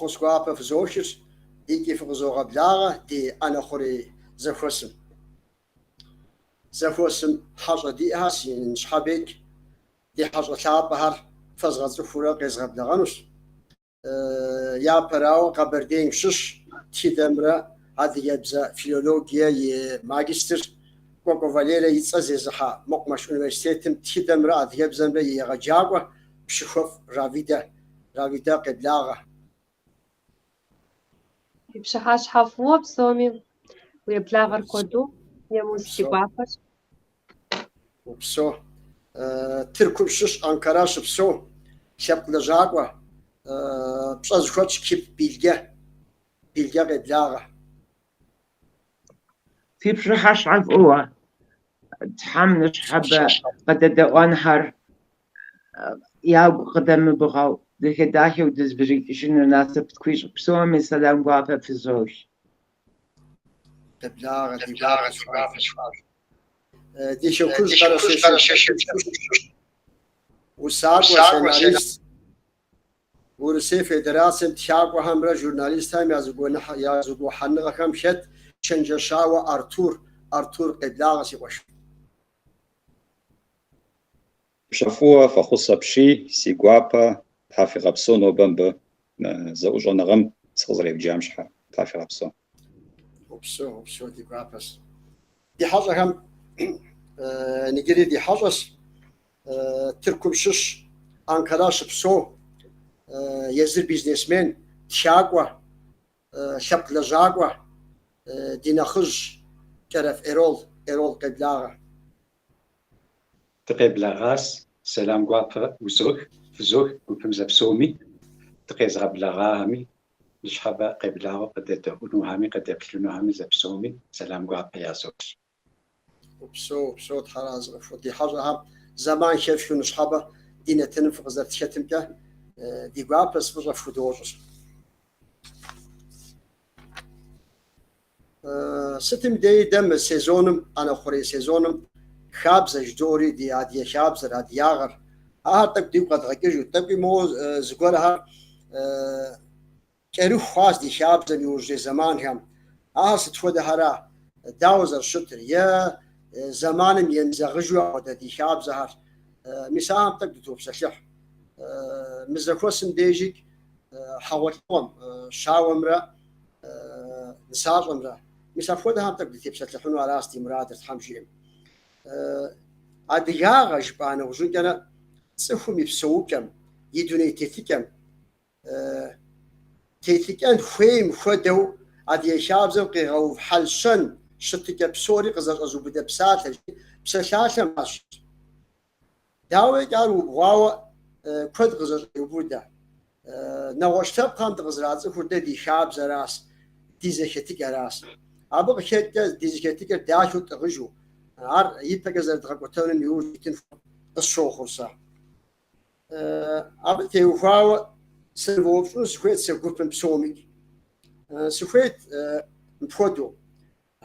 Фӏэхъус гуапэ фызохыр икӏи фыкъызогъэблагъэ ди ӏэнэ хъурей зэхуэсым. Зэхуэсым хьэщӏэ диӏэхэр си ныщхьэбекӏ, ди хьэщӏэ лъапӏэхэр фэзгъэцӏыхуурэ къезгъэблэгъэнущ. Япэрауэ, Къэбэрдейм щыщ тхыдэмрэ адыгэбзэ филологие и магистр Кӏуэкӏуэ Валерэ и цӏэ зезыхьэ Мэкъумэш университетым тхыдэмрэ адыгэбзэмрэ и егъэджакӏуэ Пщыхуэфӏ Равидэ. Равидэ, къеблагъэ. Фи пщыхьэщхьэ фӏыуэ псоми, уи еблагъэр куэду, Емуз си гуапэщ. Упсэу. Тыркум щыщ Анкара щыпсэу лъэпкъ лэжьакӏуэ пщӏэ зыхуэтщӏ Кип Билгэ. Билгэ къеблагъэ. Фи пщыхьэщхьэ фӏыуэ. Тхьэм ныщхьэбэ къыдэдэӏуэнхэр ягу къыдэмыбгъэу, дахэ-дахэу дызэбгрыкӏыжыну насып тхуищӏ. Псоми сэлам гуапэ фызох. Къеблагъэ, ди гуапэщ. Ди хэкужь Къэрэшей-Шэрджэс усакӏуэ, сценарист, Урысей Федерацэм тхакӏуэхэмрэ журналистхэм я зэгухьэныгъэхэм хэт Чэнджэщауэ Артур. Артур, къеблагъэ, си къуэш. Пщэ фӏыуэ, фӏэхъус апщий, си гуапэ, Тхьэ фигъэпсэу нобэ мыбы мы зэӏущӏэныгъэм сыкъызэревджам щхьэ, Тхьэ фигъэпсэу. Упсэу, упсэу, ди гуапэщ. Ди хьэщӏэхэм иджыри ди хьэщӏэщ, Тыркум щыщ, Анкара щыпсэу, езыр бизнесмен, тхакӏуэ, лъэпкъ лэжьакӏуэ, ди нэхъыжь Кӏэрэф Эрол, Эрол къеблагъэ. Дыкъеблэгъащ, сэлам гуапэ узох, фызох гупым зэпсоми, дыкъезыгъэблэгъахэми, ныщхьэбэ къеблагъэу къыдэдэӏунухэми, къыдэплъынухэми зэпсоми сэлам гуапэ язох. Упсэу, упсэу, Тхьэр арэзы къыфхухъу. Ди хьэщӏэхэм зэман хэфхыу ныщхьэбэ ди нэтыным фыкъызэрытхэтымкӏэ ди гуапэщ, фӏыщӏэ фхудощӏыр. Сытым деи дэ мы сезоным, ӏэнэ хъурей сезоным, хабзэ жыдоӏэри ди адыгэ хабзэр, адыгагъэр, ахэр тӏэкӏу дигу къэдгъэкӏыжу, тӏэкӏуи моуэ зыгуэрхэр кӏэрыху хъуащ ди хабзэм иужьрей зэманхэм. Ахэр сыт хуэдэхэра, дауэ зэрыщытыр, е зэманым емызэгъыжу апхуэдэ ди хабзэхэр? Мис ахэм тӏэкӏу дытопсэлъыхь. Мы зэхуэсым дежикӏ хьэгъуэлӏыгъуэм, щауэмрэ нысащӏэмрэ. Мис апхуэдэхэм тӏэкӏу дытепсэлъыхьыну аращ ди мурадыр, Тхьэм жиӏэм. Адыгагъэ жыпӏа нэужьынкӏэрэ цӏыхум и псэукӏэм, и дуней тетыкӏэм, тетыкӏэн хуейм хуэдэу адыгэ хабзэм къигъэув хьэл-щэн щытыкӏэ псори къызэщӏэзубыдэ псалъэ, псалъалъэм аращ. Дауикӏ ар убгъуауэ куэд къызэщӏеубыдэ. Нэгъуэщӏ лъэпкъхэм дыкъызэрацӏыхур дэ ди хабзэращ, ди зэхэтыкӏэращ. Абы къыхэкӏкӏэ ди зэхэтыкӏэр дахэу тӏыгъыжу, ар ипэкӏэ зэрыдгъэкӏуэтэнум иужь итын къысщохъур сэ. Абы теухуауэ сынывэупщӏыну сыхуейт сэ гупым псомикӏ. Сыхуейт мыпхуэдэу.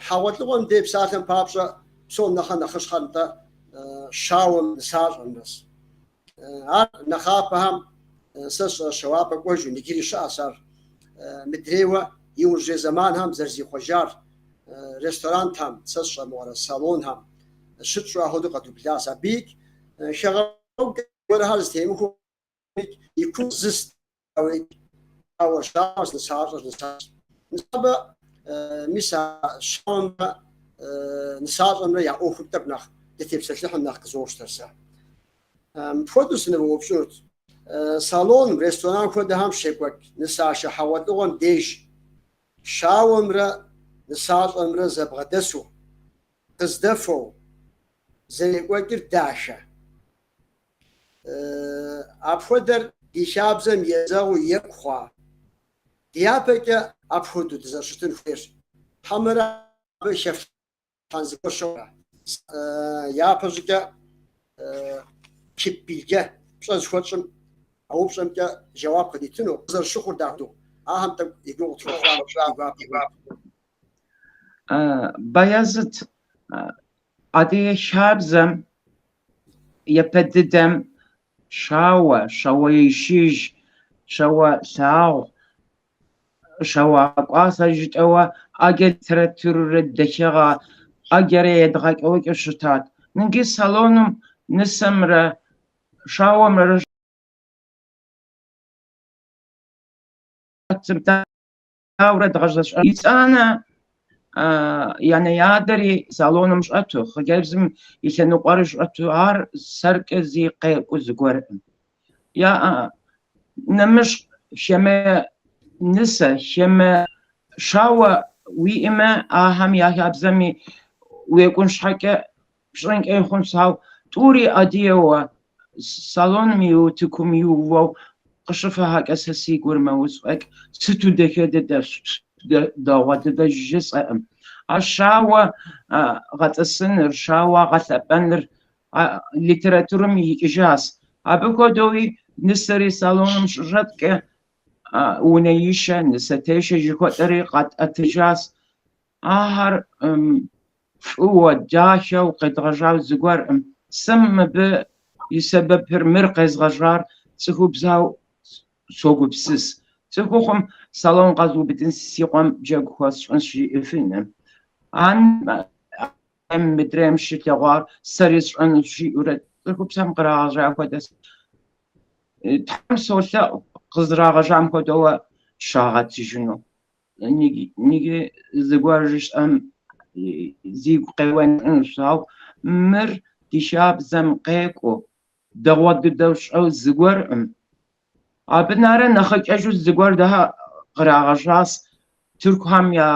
Хьэгъуэлӏыгъуэм дей псалъэм папщӏэ псом нэхъэ нэхъыщхьэр нтӏэ щауэм нысащӏэмрэщ. Ар нэхъапэхэм сэ сщӏэрэ щауапӏэ кӏуэжу, иджыри щыӏэщ ар. Мыдрейуэ иужьрей зэманхэм зэрызихъуэжар ресторанхэм, сэ сщӏэ мыгъуэрэ салонхэм щытщӏу апхуэдэу къэдублащ. Абыикӏ хэгъэгу гуэрхэр зэтемыхуэу и кум зыс Ауэ щауэщ, нысащӏэщ, нысащӏэщ. Ныщхьэбэ мис а щауэмрэ нысащӏэмрэ я ӏуэхум тӏэкӏу нэхъ дытепсэлъыхьым нэхъ къызощтэр сэ. Мыпхуэдэу сынывэупщӏынут. Салоным, ресторан хуэдэхэм щекӏуэкӏ нысашэ хьэгъуэлӏыгъуэм деж щауэмрэ нысащӏэмрэ зэбгъэдэсу, къыздэфэу зэрекӏуэкӏыр дахэ. Апхуэдэр ди хабзэм езэгъыу екӏу хъуа? Дяпэкӏэ апхуэдэу дызэрыщытын хуейр? Хьэмэрэ абы хэфлъхьэн зыгуэр щыӏэрэ? Япэщӏыкӏэ Кип Билгэ пщӏэ зыхуэтщӏым а упщӏэмкӏэ жэуап къыдитыну, къызэрыщыхъур дапхуэдэу? Ахэм тӏэкӏу и гугъу къытхуэпщӏам ди гуапэ хъунут. Баязыт, адыгэ хабзэм япэ дыдэм щауэ, щауэишыж, щауэлъагъу. Щауэгъэкӏуасэ жытӏэуэ ӏэджэ литературэрэ дахагъэ ӏэджэрэ едгъэкӏуэкӏыу щытат. Ныджы салоным нысэмрэ щауэмрэ щӏэтым дауэрэ дгъэзэщӏэн? Итӏанэ и анэ-адэри салоным щӏэту, хъыджэбзым и лъэныкъуэри щӏэту, ар сэркӏэ зи къекӏу зыгуэркъым. Я нэмыщӏ хамэ нысэ, хамэ щауэ уиӏэмэ, ахэм я хабзэми уекӏун щхьэкӏэ пщӏынкӏэ хъунщ, ауэ тӏури адыгэуэ салоным и утыкум иувэу къыщыфэхэкӏэ сэ си гур мэуз фӏэкӏ, сыту дахэ дыдэ, дэгъуэ дыдэ жысӏэкъым. А щауэ гъэтӏысыныр, щауэ гъэлъэпӏэныр литературэм икӏыжащ. Абы хуэдэуи нысэри салоным щыщӏэткӏэ унэишэ, нысэтешэ жыхуэтӏэри къэтӏэтыжащ. Ахэр фӏыуэ, дахэу къедгъэжьау зыгуэркъым. Сэ мыбы и сэбэпыр, мыр къезгъэжьар цӏыхубзау согупсыс. Цӏыхухъум салон къэзубыдын си къуэм джэгу хуэсщӏынщ жиӏэфынкъым. Анэм мыдрейм щилъэгъуар сэри сщӏэнущ жиӏэурэ цӏыхубзхэм кърагъэжьа хуэдэ. Тхьэм солъэӏу къызэрагъэжьам хуэдэуэ щагъэтыжыну. Ныджы зыгуэр жысӏэм зигу къеуэнущ, ауэ мыр ди хабзэм къекӏуу, дэгъуэ дыдэу щӏэу зыгуэркъым. Абы нэрэ нэхъыкӏэжу зыгуэр дахэ кърагъэжьащ тыркухэм я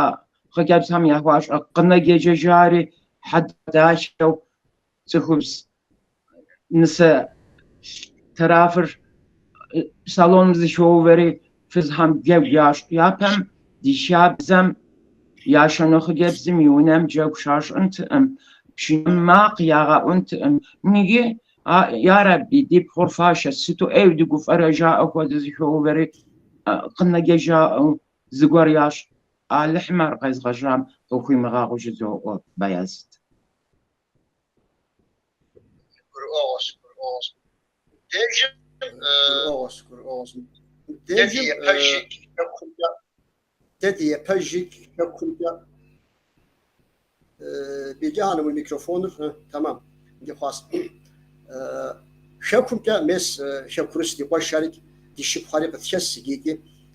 хъыджэбзхэм яхуащӏэ къынэ гече жари хьэдэ дахэу цӏыхубз нысэ тарафыр салоным зыхоувэри фызхэм джэгу ящӏ. Япэм ди хабзэм яшэну хъыджэбзым и унэм джэгу щащӏынтэкъым, пшынэ макъ ягъэӏунтэкъым. Ныджы ярэби, ди пхъур фашэ, сыту ӏейуэ дыгуфӏэрэ жаӏэу хуэдэ зыхоувэри къынэкӏэ жаӏэу зыгуэр ящӏ. Алыхьым ар къезгъэжьам къыхуимыгъэгъуу жызоӏэ Баязит. Гурыӏуэгъуэщ, гурыӏуэгъуэщ. Мыбдежым Гурыӏуэгъуэщ, гурыӏуэгъуэщ. дэ ди Мыбдежым япэжи хэкумкӏэ дэ ди япэжи хэкумкӏэ Билге Хьэным уи микрофоныр, тэмэм, иджы хъуащ. Хэкумкӏэ мес хэкурыс ди къуэшхэри, ди шыпхъухэри къытхэс иджы икӏи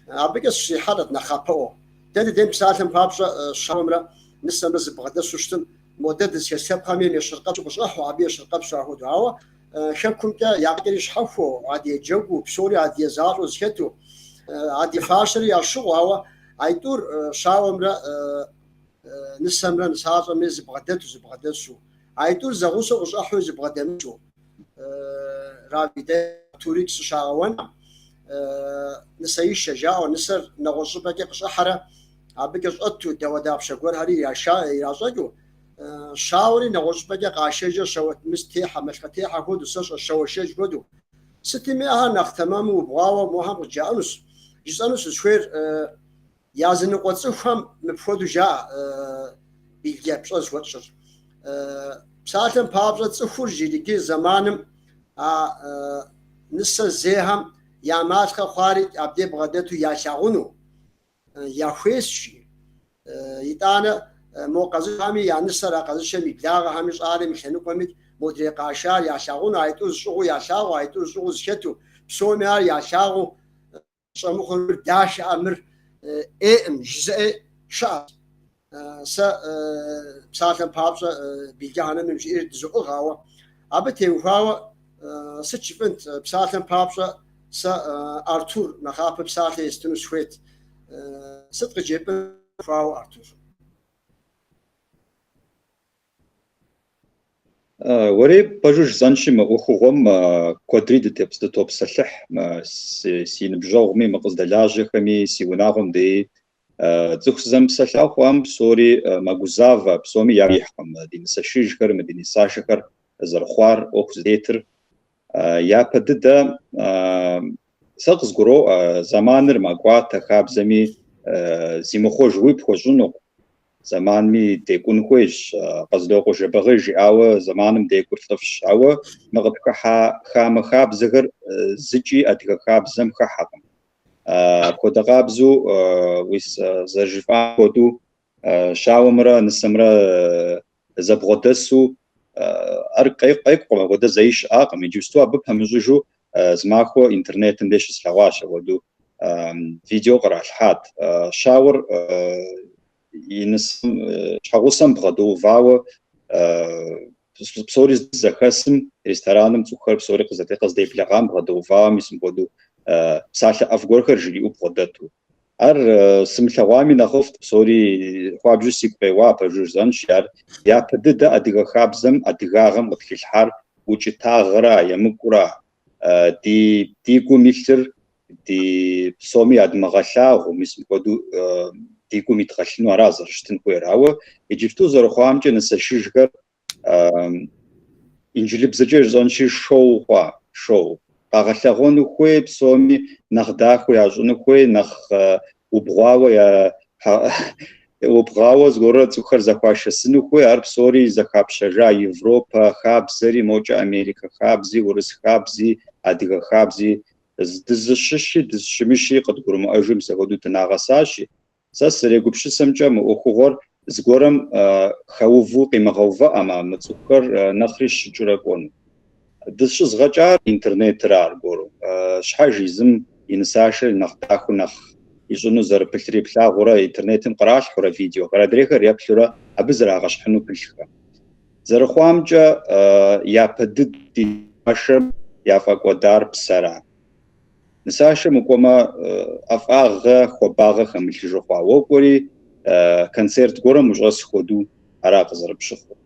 абыкӏэ сыщрихьэлӏэт нэхъапэӏуэу. Дэ дыдейм псалъэм папщӏэ щауэмрэ нысэмрэ зыбгъэдэсу щытым, мо дэ дызыхэс лъэпкъхэм ейм ещхьыркъэпсу къыщӏэхьу, абы ещхьыркъэпсу ахуэдэу. Ауэ хэкумкӏэ я къэфэкӏэри щхьэхуэу, адыгэ джэгуу, псори адыгэ защӏэу зэхэту, адыгэ фащэри ящыгъыу, ауэ айтӏур щауэмрэ нысэмрэ нысащӏэмрэ зыбгъэдэту, зыбгъэдэсу. Айтӏур зэгъусэу къыщӏэхьу зыбгъэдэмыкӏыу. Равидэ Артурик сыщагъэуэнкъым. Нысэишэ жаӏэу нысэр нэгъуэщӏ щӏыпӏэкӏэ къыщӏыхьэрэ абыкӏэ щӏэту, дауэдапщэ гуэрхэри иращӏэкӏыу, щауэри нэгъуэщӏ щӏыпӏэкӏэ къашэжрэ щауэтмыстехьэ, малъхъэтехьэ хуэдэу, сэщӏэ щауэшэж хуэдэу. Сытми ахэр нэхъ тэмэму убгъуауэ мохэм къыджаӏэнущ. Жысӏэну сызыхуейр языныкъуэ цӏыхухэм мыпхуэдэу жаӏэ, Билге пщӏэ зыхуэтщӏыр. Псалъэм папщӏэ, цӏыхур иджы зэманым а нысэ зейхэм я малъхъэ хъуари абдей бгъэдэту ялъагъуну яхуейщ, жи. Итӏанэ мо къэзышэми я нысэр а къэзышэм и благъэхэми щӏалэм и лъэныкъуэми модрей къашар ялъагъуну, айтӏур зыщӏыгъуу ялъагъуу, айтӏур зыщӏыгъуу зэхэту, псоми ар ялъагъуу щӏэмыхъур мыр дахэӏэ, мыр ӏейӏым жызыӏэ щыӏэщ. Сэ псалъэм папщӏэ Билге Хьэнымым жиӏэр дызоӏыгъ, ауэ абы теухуауэ сыт жыпӏэнт? Псалъэм папщӏэ сэ Артур нэхъапэ псалъэ естыну сыхуейт. Сыт къыджепӏэн хуауэ, Артур? Уэри пэжу жысӏэнщи, мы ӏуэхугъуэм куэдри дытопсэлъыхь, си ныбжьэгъуми, мы къыздэлажьэхэми, си унагъуэм деи цӏыху сызэмыпсэлъа хъуам псори мэгузавэ, псоми ягу ихькъым ди нысэшыжхэр, мы ди нысашэхэр зэрыхъуар, ӏуэху зытетыр. Япэ дыдэ сэ къызгуроӏуэ, зэманыр мэкӏуатэ, хабзэми зимыхъуэжуи пхуэщӏынукъым. Зэманми декӏун хуейщ. Къэзанокъуэ Жэбагъы жиӏауэ, зэманым декӏур лӏыфӏщ. Ауэ мы къытхыхьа хамэ хабзэхэр зыкӏи адыгэ хабзэм хыхьэкъым. Апхуэдэ къабзэу уис зэрыжыфӏам хуэдэу щауэмрэ нысэмрэ зэбгъуэдэсу ар къекӏукъым, апхуэдэ зэи щыӏакъым. Иджыпсту абы пэмыщӏыжу зы махуэ интернетым деж щыслъэгъуащ апхуэдэу видео къралъхьат. Щауэр и нысэм, щхьэгъусэм бгъэдэувауэ псори зэхэсым, рестораным цӏыхухэр псори къыздеблэгъам бгъэдэувауэ, мис мыпхуэдэу псалъэ ӏэфӏ гуэрхэр жриӏэу бгъэдэту. Ар сымылъэгъуами нэхъыфӏт, псори хуабжьу сигу къеуа, пэжу жысӏэнщи, ар япэ дыдэ адыгэ хабзэм, адыгагъэм къытхилъхьар укӏытагъэра, емыкӏура, ди ди гум илъыр ди псоми ядмыгъэлъагъуу, мис мыпхуэдэу ди гум идгъэлъыну ара зэрыщытын хуейр. Ауэ иджыпсту зэрыхъуамкӏэ нысэшыжхэр инджылыбзэкӏэ жысӏэнщи шоу хъуа, шоу. Къагъэлъэгъуэну хуей псоми нэхъ дахэу ящӏыну хуей, нэхъ убгъуауэ я убгъуауэ зыгуэрурэ цӏыхухэр зэхуашэсыну хуей, ар псори зэхапщэжа Европэ хабзэри, мокӏэ Америкэ хабзи, урыс хабзи, адыгэ хабзи, дызыщыщи дызыщымыщи къыдгурымыӏэжу мис апхуэдэу дынагъэсащи, Сэ сызэрегупсысымкӏэ, мы ӏуэхугъуэр зыгуэрым хэуву къимыгъэувыӏэмэ, мы цӏыхухэр нэхъри щыкӏыурэ кӏуэну. Дызыщызыгъэкӏар интернетыра аргуэру. Щхьэж езым и нысашэр нэхъ дахэу нэхъ ищӏыну зэрыпылъри плъагъурэ интернетым къралъхьурэ видеохэр, адрейхэр еплъурэ абы зрагъэщхьыну пылъхэ. Зэрыхъуамкӏэ, япэ дыдэ ди нысашэм яфӏэкӏуэдар псэра. Нысашэм укӏуэмэ, ӏэфӏагъэ, хуабагъэ хэмылъыжу хъуа. Уокӏуэри, концерт гуэрым ущӏэс хуэдэу ара къызэрыпщыхъур.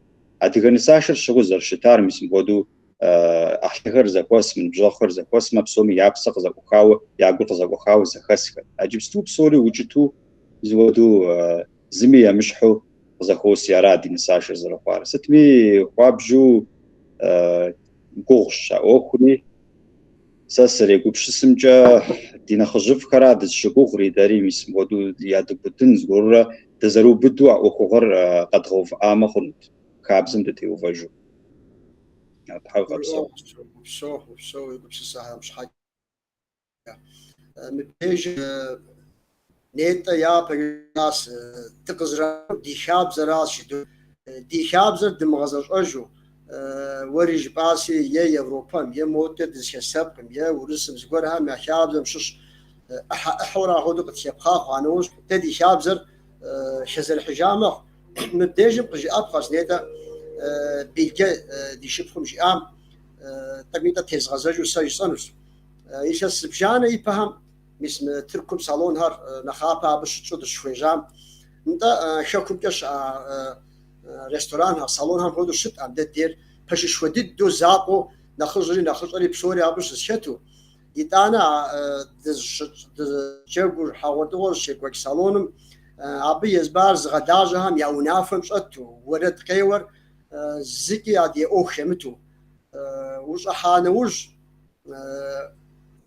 Адыгэ нысашэр щыгъуи зэрыщытар, мис мыпхуэдэу ӏыхьлыхэр зэхуэсмэ, ныбжьэгъухэр зэхуэсмэ, псоми я псэ къызэӏухауэ, я гур къызэӏухауэ зэхэсхэт. Иджыпсту псори укӏыту, зыхуэдэу зыми емыщхьу къызэхуоси ара ди нысашэр зэрыхъуар. Сытми, хуабжьу гугъущ а ӏуэхури. Сэ сызэрегупсысымкӏэ, ди нэхъыжьыфӏхэра дызыщыгугъри, дэри мис мыпхуэдэу ядубыдын зыгуэрурэ дызэрыубыду а ӏуэхугъуэр къэдгъэувыӏамэ хъунут, хабзэм дытеувэжу. Тхьэ уигъэпсэу. Упсэу, упсэу уи гупсысэхэм щхьэкӏэ. Мыбдеж нетӏэ япэ жытӏащ, дыкъызэралъхур ди хабзэращ жытӏэу. Ди хабзэр дымыгъэзэщӏэжу, уэри жыпӏаси, е Европэм, е модкӏэ дызыхэс лъэпкъым, е урысым, зыгуэрхэм я хабзэм щыщ ӏыхьэ-ӏыхьэурэ апхуэдэу къытхепхъа хъуа нэужь, дэ ди хабзэр хэзэрыхьыжа мэхъу. Мыбдежым къыжыӏэпхъэщ нетӏэ Билгэ ди шыпхъум жиӏам, тӏэкӏунитӏэ тезгъэзэжу сэ жысӏэнущ. Илъэс зыбжанэ ипэхэм, мис мы Тыркум салонхэр нэхъапэ абы щытщӏу дыщыхуежьам, нтӏэ хэкумкӏэ щыӏэ ресторанхэр, салонхэм хуэдэу щыткъым дэ ддейр пэшышхуэ дыдэу закъуэу нэхъыжьри нэхъыщӏэри псори абы щызэхэту. Итӏанэ а дызыщыджэгур, хьэгъуэлӏыгъуэр щекӏуэкӏ салоным абы езы ар зыгъэлажьэхэм я унафэм щӏэту, уэрэд къеуэр зыкӏи адрей ӏуэху хэмыту. Ущӏыхьа нэужь,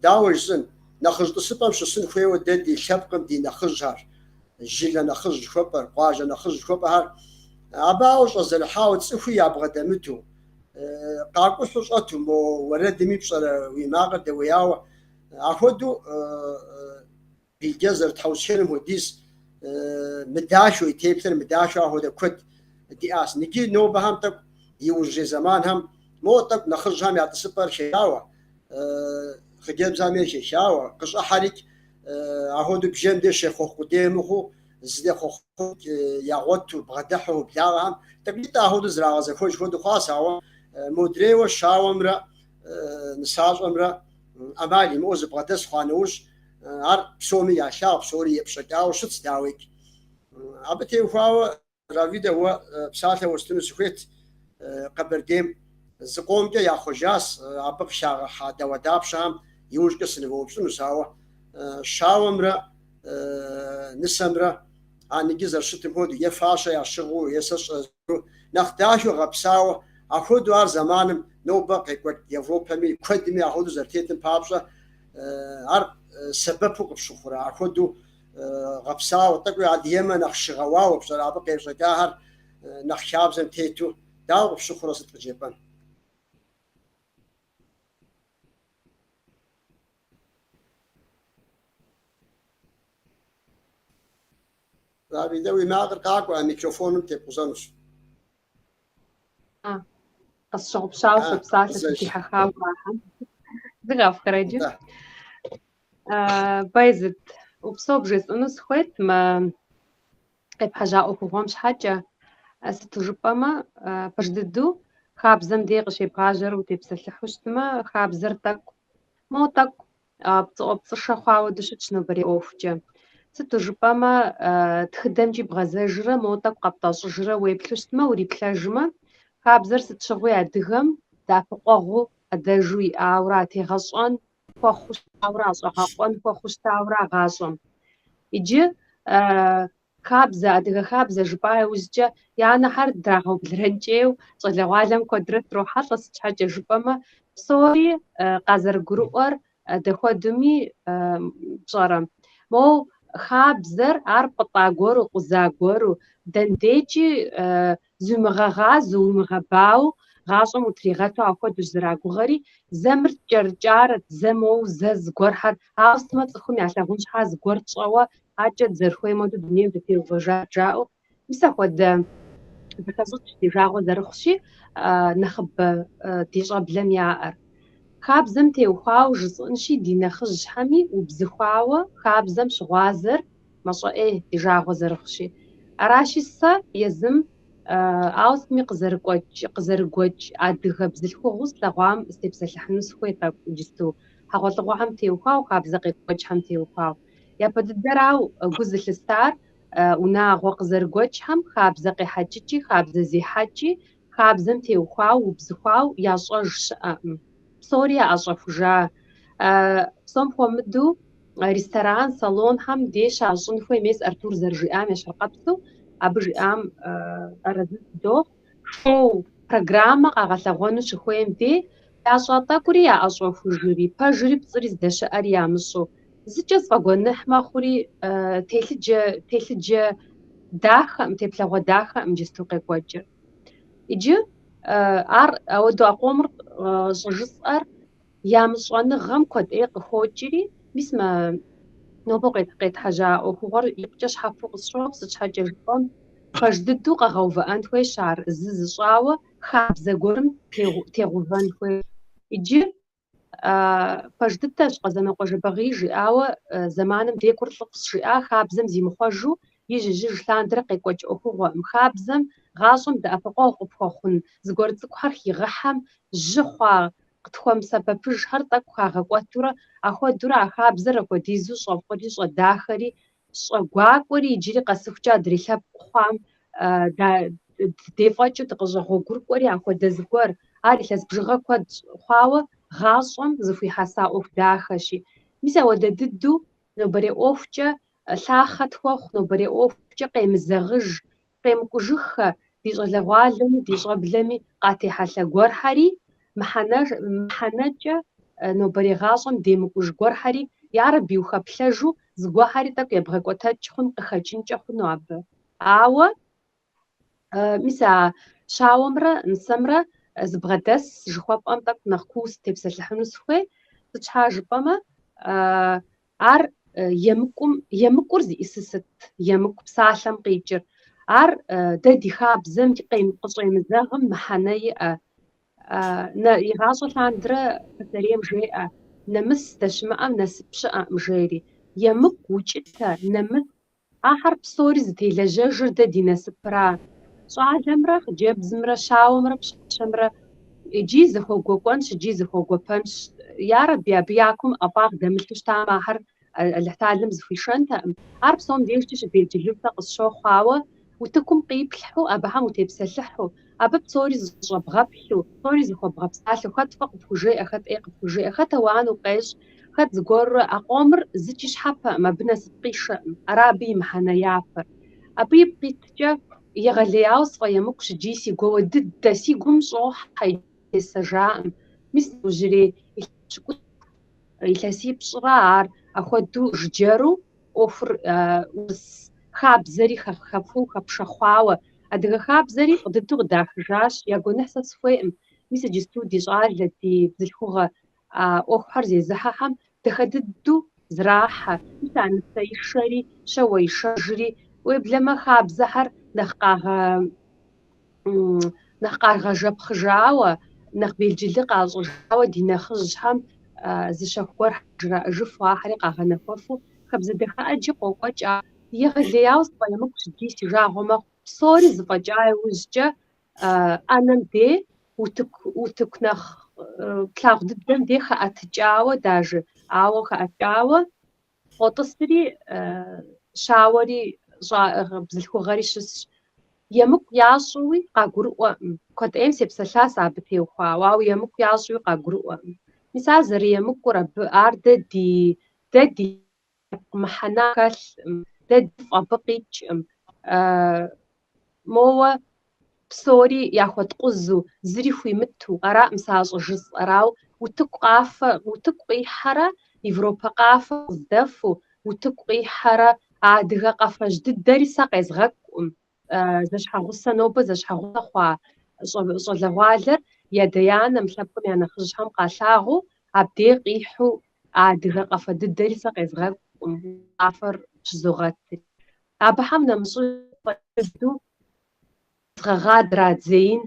Дауэ жысӏэн, нэхъыжь тӏысыпӏэм щысын хуейуэ дэ ди лъэпкъым ди нэхъыжьхэр, жылэ нэхъыжь жыхуэпӏэр, къуажэ нэхъыжь жыхуэпӏэхэр, абы ауэ щӏэзэрыхьауэ цӏыхуи ябгъэдэмыту, къакӏухьу щӏэту, мо уэрэдми пщӏэрэ уи макъыр дэуеяуэ, ахуэдэу Билгэ зэрытхьэусыхэным хуэдиз мыдахэу, и теплъэр мыдахэу ахуэдэ куэд диӏащ. Ныджы нобэхэм тӏэкӏу иужьрей зэманхэм мо тӏэкӏу нэхъыжьхэм я тӏысыпӏэр хехауэ, хъыджэбзхэм ейр хехауэ, къыщӏыхьэрикӏ ахуэдэу бжэм деж щехъуэхъу къудей мыхъуу, зыдэхъуэхъун ягъуэту, бгъэдыхьэу благъэхэм тӏэкӏунитӏэ ахуэдэу зрагъэзэхуэж хуэдэу хъуащ, ауэ модрейуэ щауэмрэ нысащӏэмрэ ӏэмал имыӏэу зыбгъэдэс хъуа нэужь, Ар псоми ялъагъу, псори епщӏэкӏауэ щытщ, дауикӏ. Абы теухуауэ, Равидэ, уэ псалъэ уэстыну сыхуейт. Къэбэрдейм зыкъомкӏэ яхъуэжащ, абы къыхагъэхьа дауэдапщэхэм иужькӏэ сынывэупщӏынущ, ауэ щауэмрэ нысэмрэ а ныджы зэрыщытым хуэдэу, е фащэ ящыгъыу, е сэ сщӏэрэ, нэхъ дахэу гъэпсауэ, апхуэдэу ар зэманым нобэ къекӏуэкӏ Европэми куэдми апхуэдэу зэрытетым папщӏэ, Ар сэбэпу къыпщыхъурэ, апхуэдэу гъэпсауэ, тӏэкӏуи адыгэмэ нэхъ щыгъэуауэ пщӏэрэ, абы къещӏэкӏахэр нэхъ хабзэм тету, дауэ къыпщыхъурэ сыт къыджепӏэн? Рабидэ, уи макъыр къакӏуэ, а микрофоным тепкъузэнущ. А, къысщыгъупщауэ сопсалъэ, сыдихьэхауэ ахэм. Зыгъэфхэрэ иджы? Байзыт, упсэу бжесӏэну сыхуейт мы къепхьэжьа ӏуэхугъуэм щхьэкӏэ. Сыту жыпӏэмэ, пэж дыдэу хабзэм дей къыщебгъажьэрэ утепсэлъыхьу щытмэ, хабзэр тӏэкӏу, моуэ тӏэкӏу пцӏыӏуэпцӏышэ хъуауэ дыщытщ нобэрей ӏуэхукӏэ. Сыту жыпӏэмэ, тхыдэмкӏи бгъэзэжрэ, моуэ тӏэкӏу къэптӏэщӏыжрэ уеплъу щытмэ, уриплъэжмэ, хабзэр сыт щыгъуи адыгэм дэӏэпыкъуэгъуу ӏэдэжу иӏаура, тегъэщӏэн хуэхъуу щытаура, щӏэгъэкъуэн хуэхъуу щытаура гъащӏэм. Иджы хабзэ, адыгэ хабзэ жыпӏа иужькӏэ, я нэхэр драгъэублэрэнкӏейуэ щӏалэгъуалэм куэдрэ трохьэлӏэ, сыт щхьэкӏэ жыпӏэмэ, псори къазэрыгурыӏуэр дэхуэдуми пщӏэрэ. Моуэ хабзэр ар пӏытӏа гуэру, къуза гуэру, дэндекӏи зумыгъэгъазэу, уимыгъэбауэу гъащӏэм утригъэту апхуэдэущ зэрагугъэри, зэ мыр ткӏэрыкӏарэт, зэ моуэ, зэ зыгуэрхэр, ауэ сытмэ цӏыхум ялъагъун щхьа зыгуэр тщӏэуэ, акӏэ дызэрыхуейм хуэдэу дунейм дытеувэжат жаӏэу. Мис апхуэдэ зэхэщӏыкӏ ди жагъуэ зэрыхъущи, нэхъыбэ ди щӏэблэм яӏэр. Хабзэм теухуауэ жысӏэнщи, ди нэхъыжьхэми убзыхуауэ хабзэм щыгъуазэр мащӏэӏей ди жагъуэ зэрыхъущи. Аращи, сэ езым ауэ сытми къызэрыкӏуэкӏ, къызэрыгуэкӏ адыгэ бзылъхугъэу слъэгъуам сытепсэлъыхьыну сыхуейт тӏэкӏу иджысту. Хьэгъуэлӏыгъуэхэм теухуауэ, хабзэ къекӏуэкӏхэм теухуауэ. Япэ дыдэрауэ гу зылъыстар унагъуэ къызэрыгуэкӏхэм хабзэ къехьэкӏыкӏи, хабзэ зехьэкӏи, хабзэм теухуауэ, убзыхуауэ ящӏэж щыӏэкъым. Псори яӏэщӏэхужа. Псом хуэмыдэу ресторан, салонхэм дей щащӏын хуей, мес Артур зэрыжиӏам ещхьыркъэпсу, абы жиӏам арэзы сыдохъу. Шоу программэ къагъэлъэгъуэну щыхуейм дей ящӏа тӏэкӏури яӏэщӏохужри, пэжри пцӏыри здэщыӏэри ямыщӏэу. Зыкӏэ сфӏэгуэныхь мэхъури, телъыджэ, телъыджэ дахэкъым, теплъэгъуэ дахэкъым иджысту къекӏуэкӏыр. Иджы ар ауэдэу а къомыр щӏыжысӏэр ямыщӏэныгъэм куэд ӏей къыхокӏри, мис мы нобэ къетхьэжьа ӏуэхугъуэр икъукӏэ щхьэпэу къысщохъу, сыт щхьэкӏэ жыпӏэм, пэж дыдэу къэгъэувыӏэн хуейщ ар зы зыщӏауэ хабзэ гуэрым тегъэувэн хуейщ. Иджы пэж дыдэщ, Къэзанокъуэ Жэбагъыи жиӏауэ, зэманым декӏур лӏыфӏщ жиӏа, хабзэм зимыхъуэжу ижь-ижьыж лъандэрэ къекӏуэкӏ ӏуэхугъуэкъым. Хабзэм гъащӏэм дэӏэпыкъуэгъу къыпхуэхъун зыгуэр цӏыкӏухэр хигъэхьэм, жьы хъуа къытхуэмысэбэпыжхэр тӏэкӏу хагъэкӏуэтурэ, ахуэдурэ а хабзэр апхуэдизу щӏэфӏри, щӏэдахэри, щӏэгуакӏуэри иджыри къэсыхукӏэ адрей лъэпкъ хъуам дефӏэкӏыу дыкъыщӏэгъуэгурыкӏуэри апхуэдэ зыгуэр, ар илъэс бжыгъэ куэд хъуауэ гъащӏэм зыхуихьэса ӏуэху дахэщи. Мис апхуэдэ дыдэу нобэрей ӏуэхукӏэ лъахъэ тхуэхъу, нобэрей ӏуэхукӏэ къемызэгъыж, къемыкӏужыххэ ди щӏалэгъуалэми ди щӏэблэми къатехьэлъэ гуэрхьэри, мыхьэнэкӏэ нобэрей гъащӏэм демыкӏуж гуэрхьэри, ярэби ухэплъэжу зыгуэрхьэри тӏэкӏу ебгъэкӏуэтэкӏ хъун къыхэкӏынкӏэ хъуну абы. Ауэ мис а щауэмрэ нысэмрэ зыбгъэдэс жыхуэпӏэм тӏэкӏу нэхъ куу сытепсэлъыхьыну сыхуей, сыт щхьа жыпӏэмэ, ар емыкӏум, емыкӏур зиӏысыр сыт, емыкӏу псалъэм къикӏыр. Ар дэ ди хабзэм къыщӏемызэгъым мыхьэнэ иӏэ. Игъащӏэ лъандэрэ пасэрейм жеӏэ, нэмыс здэщымыӏэм насып щыӏэкъым, жери. Емыкӏу, укӏытэ, нэмыс Ахэр псори зытелэжьэжыр дэ ди насыпра. Щӏалэмрэ хъыджэбзымрэ, щауэмрэ пщащэмрэ иджи зэхуэгуэкӏуэнщ, иджи зэхуэгуэпэнщ. Ярэби, абы я кум ӏэфӏагъ дэмылъу щытамэ, ахэр Алыхьталэм зыхуишэнтэкъым. Ар псом дежкӏи щыбелджылыу сэ къысщохъу, ауэ утыкум къиплъхьу, абыхэм утепсэлъыхьу, абы псори зыщӏэбгъэплъу, псори зыхуэбгъэпсалъэу, хэт фӏы къыпхужеӏэ, хэт ӏей къыпхужеӏэ, хэт ауан укъещӏ, Хэт зыгуэрурэ а къомыр зыкӏи щхьэпэкъым, абы насып къишэкъым. Ара абы и мыхьэнэ япэр. Абы ипкъ иткӏэ егъэлеяуэ сфӏэемыкӏущ иджи си гуауэ дыдэ, си гум щӏохьэ, иджы сесэжаӏым. Мис иужьрей илъэс илъэсипщӏрэ ар ахуэдэу жыджэру ӏуэхур урыс хабзэри хэхуэу хэпшэхъуауэ, адыгэ хабзэри фӏы дыдэу къыдахыжащ, я гуэныхь сэ сыхуейкъым. Мис иджысту ди щӏалэ, ди бзылъхугъэ а ӏуэхухэр зезыхьэхэм дахэ дыдэу зрахьэ. Мис а нысэишэри, щауэишэжри, Уеблэмэ хабзэхэр нэхъ къагъэ нэхъ къагъэжэпхъыжауэ, нэхъ белджылы къащӏыжауэ ди нэхъыжьхэм зы щэху гуэр жраӏэжыфу, ахэри къагъэнэхуэфу хабзэ дахэ ӏэджи къокӏуэкӏ. Егъэлеяуэ сфӏэемыкӏущ икӏи си жагъуэ мэхъу. Псори зэфӏэкӏа иужькӏэ ӏэнэм дей утыку, утыку нэхъ плъагъу дыдэм дей хэӏэтыкӏауэ даже, ауэ хэӏэтыкӏауэ къотӏысри щауэри бзылъхугъэри щысщ. Емыкӏу ящӏуи къагурыӏуэкъым. Куэд ӏейм сепсэлъа сэ абы теухуауэ, ауэ емыкӏу ящӏуи къагурыӏуэкъым. Мис ар зэрыемыкӏур абы, ар дэ ди, дэ ди лъэпкъ мыхьэнэ хэлъкъым, дэ ди фӏы абы къикӏкъым. Моуэ псори яхуэткъузу, зыри хуимыту, араӏым сэ ар щӏыжысӏэр, ауэ утыку къафэ, утыку къихьэрэ Европэ къафэ къыздэфу, утыку къихьэрэ а адыгэ къафэжь дыдэри сэ къезгъэкӏукъым. Зэщхьэгъусэ, нобэ зэщхьэгъусэ хъуа щӏалэгъуалэр и адэ-анэм, лъэпкъым я нэхъыжьхэм къалъагъуу, абдей къихьу а адыгэ къафэ дыдэри сэ къезгъэкӏукъым, къафэр щызогъэтри. Абыхэм нэмыщӏыжу гъэгъа драдзеин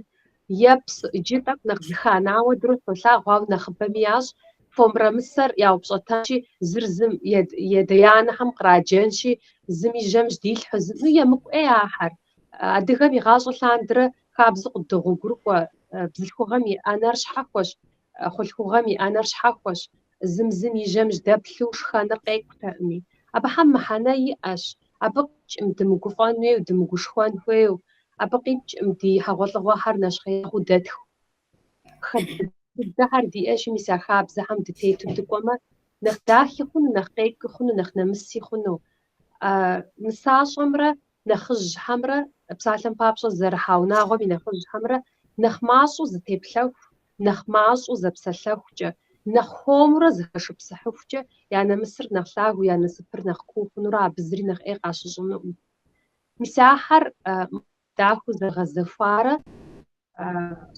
е иджы тӏэкӏу нэхъ зыханауэ дурэ солъагъу, ауэ нэхъыбэми ящӏ, фо мырамысэр яупщӏэтэнщи, зыр зым и адэ-анэхэм къраджэнщи, зым и жьэм жьэдилъхьэу, зым, ну, емыкӏу ӏей ахэр. Адыгэм и гъащӏэ лъандэрэ хабзэу къыддогъуэгурыкӏуэ, бзылъхугъэм и ӏэнэр щхьэхуэщ, хъулъхугъэм и ӏэнэр щхьэхуэщ, зым зым и жьэм жьэдэплъу шхэныр къекӏутэкъыми. Абыхэм мыхьэнэ иӏэщ, абы къикӏым дымыгуфӏэн хуейуэ, дымыгушхуэн хуейуэ, абы къикӏым ди хьэгъуэлӏыгъуэхэр нэщхъеягъуэу дэтху. Хабзэ дыдэхэр диӏэщи, мис а хабзэхэм дытету дыкӏуэмэ, нэхъ дахи хъуну, нэхъ къекӏуи хъуну, нэхъ нэмыси хъуну. Нысащӏэмрэ нэхъыжьхэмрэ, псалъэм папщӏэ, зэрыхьа унагъуэм и нэхъыжьхэмрэ нэхъ мащӏэу зэтеплъэху, нэхъ мащӏэу зэпсэлъэхукӏэ, нэхъ хуэмурэ зэхэшыпсыхьыхукӏэ я нэмысыр нэхъ лъагэу, я насыпыр нэхъ куу хъунурэ абы зыри нэхъ ӏей къащыщӏынукъым. Мис ахэр дахэу зэгъэзэхуарэ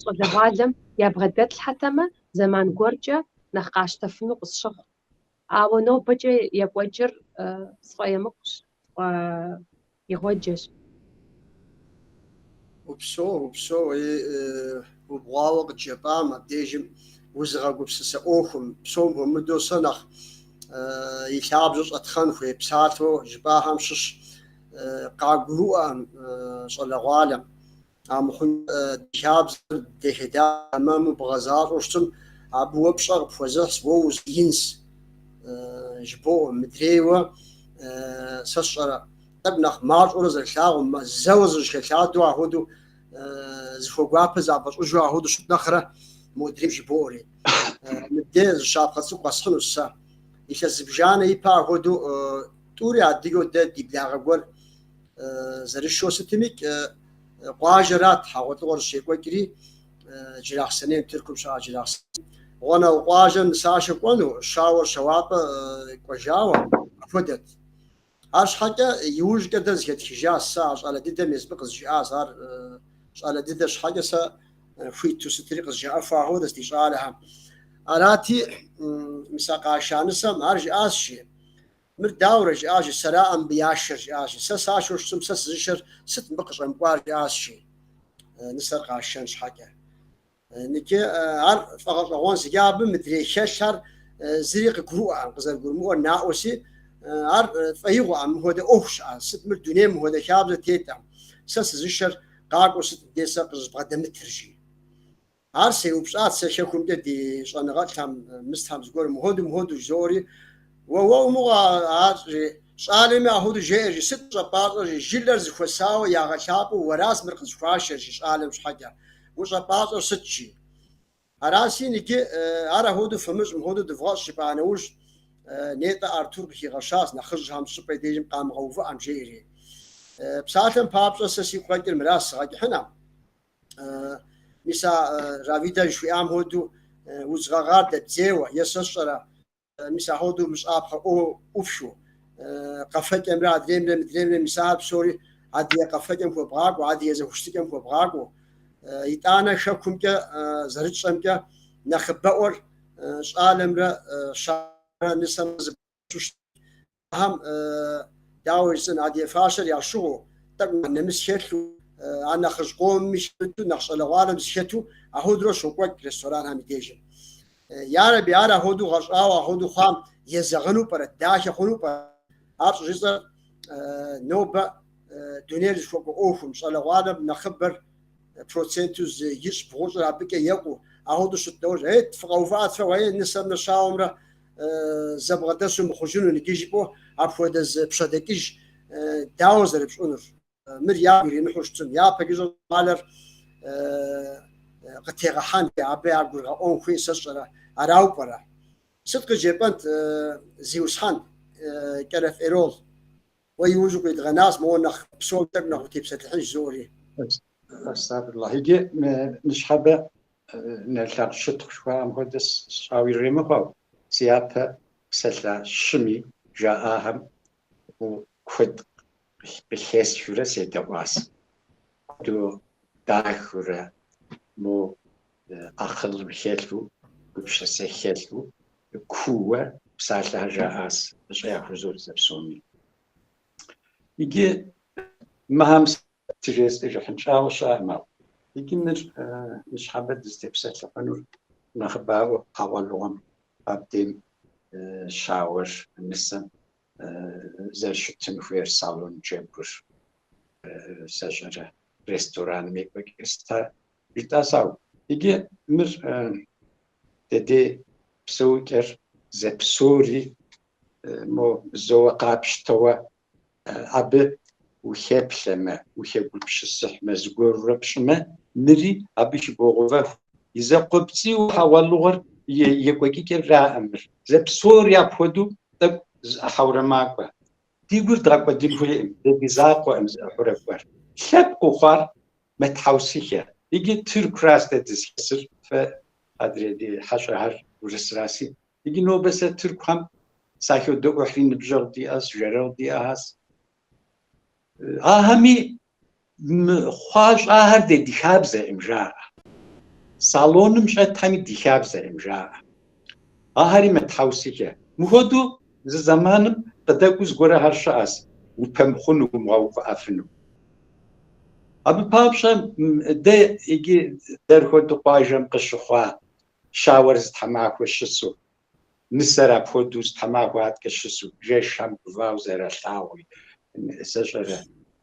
щӏалэгъуалэм ябгъэдэтлъхьэтэмэ, зэман гуэркӏэ нэхъ къащтэфыну къысщыхъу. Ауэ нобэкӏэ екӏуэкӏыр сфӏэемыкӏущ, сфӏэигъуэджэщ. Упсэу, упсэу, убгъуауэ къыджепӏам абдежым узыгъэгупсысэ ӏуэхум, псом хуэмыдэу сэ нэхъ и лъабжьэ щӏэтхъэн хуей псалъэу жыпӏахэм щыщ къагурыӏуэкъым щӏалэгъуалэм. Амыхъун ди хабзэр дахэ-дахэу тэмэму бгъэзащӏэу щытым, абы уэ пщӏэ къыпхуэзыхьщ, уэ узыинщ жыбоӏэ. Мыдрейуэ сэ сщӏэрэ, тӏэкӏу нэхъ мащӏэурэ зэрылъагъуу, зэуэ зэжьэхэлъадэу ахуэдэу зыхуэгуапэ зафӏэщӏыжу ахуэдэу щыт нэхърэ модрейм жыбоӏэри. Мыбдеж зы щапхъэ цӏыкӏу къэсхьынущ сэ. Илъэс зыбжанэ ипэ ахуэдэу тӏури адыгэу дэ ди благъэ гуэр зэрышэу сытымикӏ, къуажэрат хьэгъуэлӏыгъуэр щекӏуэкӏри, Джылахъстэнейм, Тыркум щыӏэ Джылахъстэнейм. Гъунэгъу къуажэм нысашэ кӏуэну, щауэр щауапӏэ кӏуэжауэ, апхуэдэт. Арщхьэкӏэ иужькӏэ дэ зэхэтхыжащ, сэ а щӏалэ дыдэм езбы къызжиӏащ, ар щӏалэ дыдэ щхьэкӏэ сэ хуиту сытри къызжаӏэфу ахуэдэщ ди щӏалэхэм. Арати, мис а къаша нысэм ар жиӏащ, жи. Мыр даурэ, жиӏащ, жи, сэраӏэ мыбы яшэр, жиӏащ, жи. Сэ сашэу щытым, сэ сызышэр сыт мыбы къыщӏэмыкӏуар, жиӏащ, жи, нысэр къашэн щхьэкӏэ. Ныджы ар фӏэгъэщӏэгъуэнщ, иджы абы мыдрей хэлъхэр зыри къыгурыӏуэкъым, къызэрыгурымыӏуэр наӏуэщи, ар фӏэигъуэкъым, мыхуэдэ ӏуэху щыӏэ, сыт мыр дунейм мыхуэдэ хабзэ тетэкъым, сэ сызышэр къакӏуэу сыт мыбдеж сэ къыщӏызбгъэдэмытыр, жи. Ар сеупщӏат сэ хэкумкӏэ ди щӏэныгъэлӏхэм, мыстхэм зыгуэр мыхуэдэу, мыхуэдэу жызоӏэри, уэ уэ умыгъуэ ар, жи, щӏалэми ахуэдэу жеӏэ, жи, сыт щӏэпӏащӏэр, жи, жылэр зэхуэсауэ ягъэлъапӏэу уэращ мыр къызыхуашэр, жи, щӏалэм щхьэкӏэ, ущӏэпӏащӏэр сыт, жи. Араси, ныджы ар ахуэдэу фымыщӏ, мыхуэдэу дывгъэщӏ жыпӏа нэужь, нетӏэ Артур къыхигъэщащ нэхъыжьхэм щӏыпӏэ и дежым къамыгъэувыӏэм, жеӏэри. Псалъэм папщӏэ сэ сигу къэкӏыр мыращ, сыгъэкӏыхьынэм. Мис а Равидэ жыхуиӏам хуэдэу удз гъэгъар дэбдзейуэ е сэ сщӏэрэ, мис ахуэдэу мыщӏапхъэ ӏупшу, къэфэкӏэмрэ адреймрэ мыдреймрэ мис ар псори адыгэ къэфэкӏэм хуэбгъакӏуэу, адыгэ зэхущытыкӏэм хуэбгъакӏуэу, итӏанэ хэкумкӏэ зэрытщӏэмкӏэ нэхъыбэӏуэр щӏалэмрэ щауэмрэ нысэмрэ зыбгъэдэщу щытщ. Ахэм. дауэ жысӏэн, адыгэ фащэр ящыгъыу, тӏэкӏу нэхъ нэмыс хэлъу, а нэхъыжь къомми хэмыту, нэхъ щӏалэгъуалэм зыхэту, ахуэдурэ щокӏуэкӏ ресторанхэм и дежым. Ярэби, ар ахуэдэу гъэщӏауэ, ахуэдэу хъуам езэгъыну пӏэрэ, дахэ хъуну пӏэрэ? Ар щӏыжысӏэр нобэ дунейр зыхуэкӏуэ ӏуэхум, щӏалэгъуалэм нэхъыбэр проценту зы ищӏ бгъущӏыр абыкӏэ екӏуу, ахуэдэу щыт нэужь, ей, фыкъэувыӏэт фэ, ей, нысэмрэ щауэмрэ зэбгъэдэсу мыхъужыну иджы жыпӏэу апхуэдэ зы пщэдэкӏыж дауэ зэрыпщӏынур? Мыр ягу иримыхьу щытым, япэкӏэ щӏалэр къытегъэхьэн хуей, абы ягурыгъэӏуэн хуей сэ сщӏэрэ, арауэ пӏэрэ? Сыт къыджепӏэнт, зиусхьэн, Кӏэрэф Эрол? Уэ иужьу къидгъэнащ, моуэ нэхъ псом тӏэкӏу нэхъ утепсэлъыхьынщ жызоӏэри. Астагъфируллахь. Иджы ныщхьэбэ нэрылъагъу щытхъу жыхуаӏэм хуэдэ сщӏауэ иремыхъу, си япэ псэлъа щыми жаӏахэм куэд къыхэсхыурэ седэӏуащ. Куэду дахэурэ, мо акъылым хэлъу, гупсысэ хэлъу, кууэ псалъэхэр жаӏащ, фӏыщӏэ яхузощӏ зэпсоми. Иджы мыхэм тыжесӏэжыхьын щӏагъуэ щыӏэкъым, ауэ иджы мыр ныщхьэбэ дызытепсэлъыхьынур нэхъыбауэ хьэгъуэлӏыгъуэм абдейм щауэр нысэм зэрыщытын хуейр салон джэгур сэ сщӏэрэ рестораным екӏуэкӏыр сыта жытӏащ, ауэ иджы мыр дэдей псэукӏэр зэпсори мо зоуэ къапщтэуэ абы ухеплъэмэ, ухегупсысыхьмэ, зыгуэрурэ пщӏымэ, мыри абы хыбогъэувэху. И закъуэпцӏийуэ хьэгъуэлӏыгъуэр екӏуэкӏыкӏэраӏым мыр. Зэпсори апхуэдэу тӏэкӏу зэӏыхьэурэ макӏуэ. Ди гур дгъэкӏуэдын хуейкъым, дэ ди закъуэкъым зэӏыхьурэ кӏуэр. Лъэпкъыу хъуар мэтхьэусыхэ. Иджы Тыркуращ дэ дызыхэсыр, фэ адрей ди хьэщӏэхэр урысраси. Иджы нобэ сэ тыркухэм саходэӏухьри ныбжьэгъу диӏэщ, жэрэгъу диӏэхэщ. Ахэми мы хъуа-щӏахэр дэ ди хабзэкъым жаӏэ. Салоным щӏэтхэми ди хабзэкъым жаӏэ. Ахэри мэтхьэусыхэ. Мыхуэдэу зы зэманым къыдэкӏуэу зыгуэрхэр щыӏэщ, упэмыхъуну, умыгъэувыӏэфыну. Абы папщӏэ дэ иджы дэр хуэдэу къуажэм къыщыхъуа щауэр зы тхьэмахуэ щысу, нысэр апхуэдэу зы тхьэмахуэ аткӏэ щысу, жэщхэм гувауэ зэралъагъуи, сэ сщӏэрэ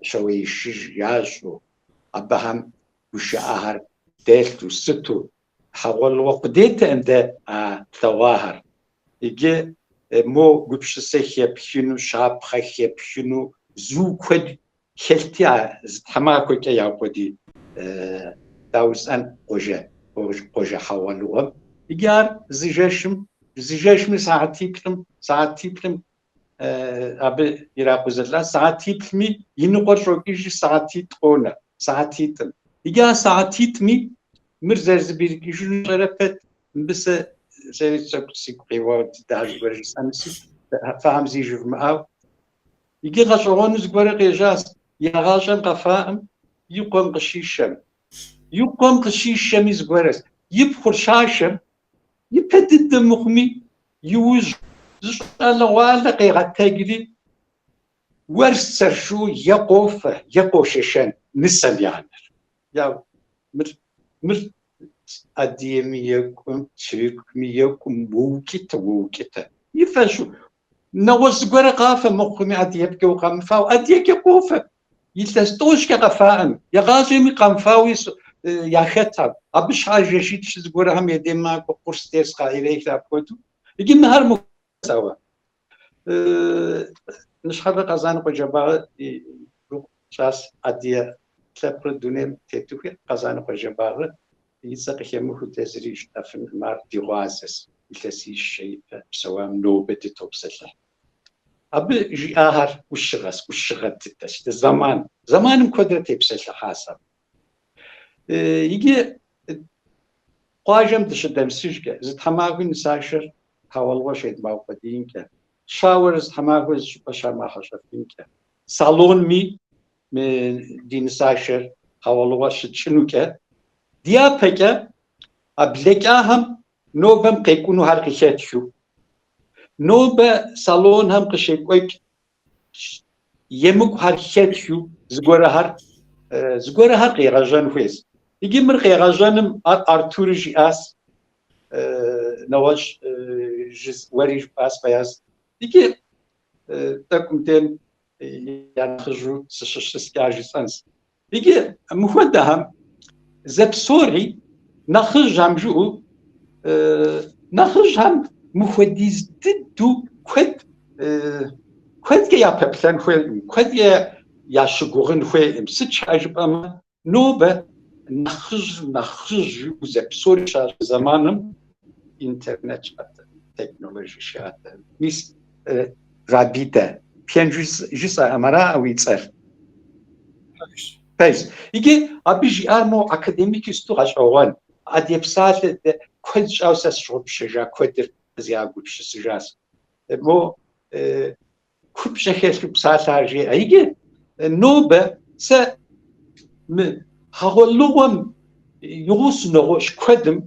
щауэишыж ящӏу, абыхэм гушыӏэхэр дэлъу, сыту, хьэгъуэлӏыгъуэ къудейтэкъым дэ а тлъэгъуахэр. Иджы мо гупсысэ хепхыну, щапхъэ хепхыну зу куэд хэлъти а зы тхьэмахуэкӏэ яукъуэдий дауэ жысӏэн къуажэ къуажэ хьэгъуэлӏыгъуэм. Иджы ар зы жэщым, зы жэщми сыхьэтиплӏым, сыхьэтиплӏым абы иракъузэлӏа, сыхьэтиплӏми и ныкъуэр щӏокӏыжри сыхьэтитӏ къонэ, сыхьэтитӏым. Иджы а сыхьэтитӏми мыр зэрызэбгрыкӏыжынур сщӏэрэ пэт, мыбы сэ сэри тӏэкӏу сигу къеуауэ дыдэ зыгуэр жысӏэнуси, фэхэм зи жывмыӏау. Иджы гъэщӏэгъуэну зыгуэрэ къежьащ, я гъащӏэм къэфаӏым, и къуэм къыщишэм. И къуэм къыщишэми зыгуэрэс. И пхъур щашэм, ипэ дыдэ мыхъуми, иужь зы щӏалэгъуалэ къегъэтэджри, уэр сэр жу е къофэ, е къошэшэн нысэм и анэр. Я мыр, мыр адыгэми екӏум, тыркуми екӏум, уоукӏытэ, уоукӏытэ. И фӏэщу, Нэгъуэщӏ зыгуэрэ къафэ мыхъуми, адыгэпкӏэ укъэмыфауэ, адыгэкӏэ къофэ. Илъэс тӏощӏкӏэ къэфаӏым, егъащӏэми къэмыфауи яхэт абы. Абы щхьа жэщитӏ зыгуэрхэм я дей макӏуэ, курс дерс къаӏэрехыр апхуэдэу. Иджы мыхэр мыхуэсауэ. Ныщхьэбэ Къэзанокъуэ Жэбагъы и гугъу тщӏащ адыгэ лъэпкъыр дунейм тетыхуи Къэзанокъуэ Жэбагъы и цӏэ къыхемыхыу дэ зыри жытӏэфынкъым, ар ди гъуазэщ, илъэсищэ ипэ псэуам нобэ дытопсэлъыхь. Абы жиӏахэр ӏущыгъэщ, ӏущыгъэ дыдэщ. Дэ зэман, зэманым куэдрэ тепсэлъыхьащ абы. Иджы къуажэм дыщыдэмысыжкӏэ, зы тхьэмахуи нысашэр хьэгъуэлӏыгъуэ щедмыгъэукъуэдиинкӏэ, щауэр зы тхьэмахуэ зыщӏыпӏэ щамыгъэхьэщӏэфынкӏэ, салонми мы ди нысашэр хьэгъуэлӏыгъуэ щытщӏынукӏэ, дяпэкӏэ а блэкӏахэм нобэм къекӏунухэр къыхэтхыу, нобэ салонхэм къыщекӏуэкӏ. емыкӏухэр хэтхыу зыгуэрхэр зыгуэрхэр къегъэжьэн хуейщ. Иджы мыр къегъэжьэным ар Артури жиӏащ, нэгъуэщӏ уэри жыпӏащ, Фаяз. Иджы тӏэкӏу мыдейм я нэхъыжьу сыщыщыскӏэ ар жысӏэнщ. Иджы мыхуэдэхэм зэпсори нэхъыжьхэм жыӏэу нэхъыжьхэм мыхуэдиз дыдэу куэд куэдкӏэ япэплъэн хуейкъым, куэдкӏэ ящыгугъын хуейкъым. Сыт щхьэ жыпӏэмэ, нобэ нэхъыжь нэхъыжь жыӏэу зэпсори щащӏ зэманым интернет щыӏэтэ, технологие щыӏэтэ. Мис Рабидэ, пхэнжу жысӏэкъым, ара уи цӏэр? Пэжщ. Иджы абы жиӏар мо академикыр сыту гъэщӏэгъуэн. Адыгэ псалъэ дэ куэд щӏауэ сэ сщыгъупщэжа куэдыр къызигъэгупсысыжащ. Мо купщӏэ хэлъу псалъэ ар жеӏэ. Иджы нобэ сэ мы хьэгъуэлӏыгъуэм и гъусэу нэгъуэщӏ куэдым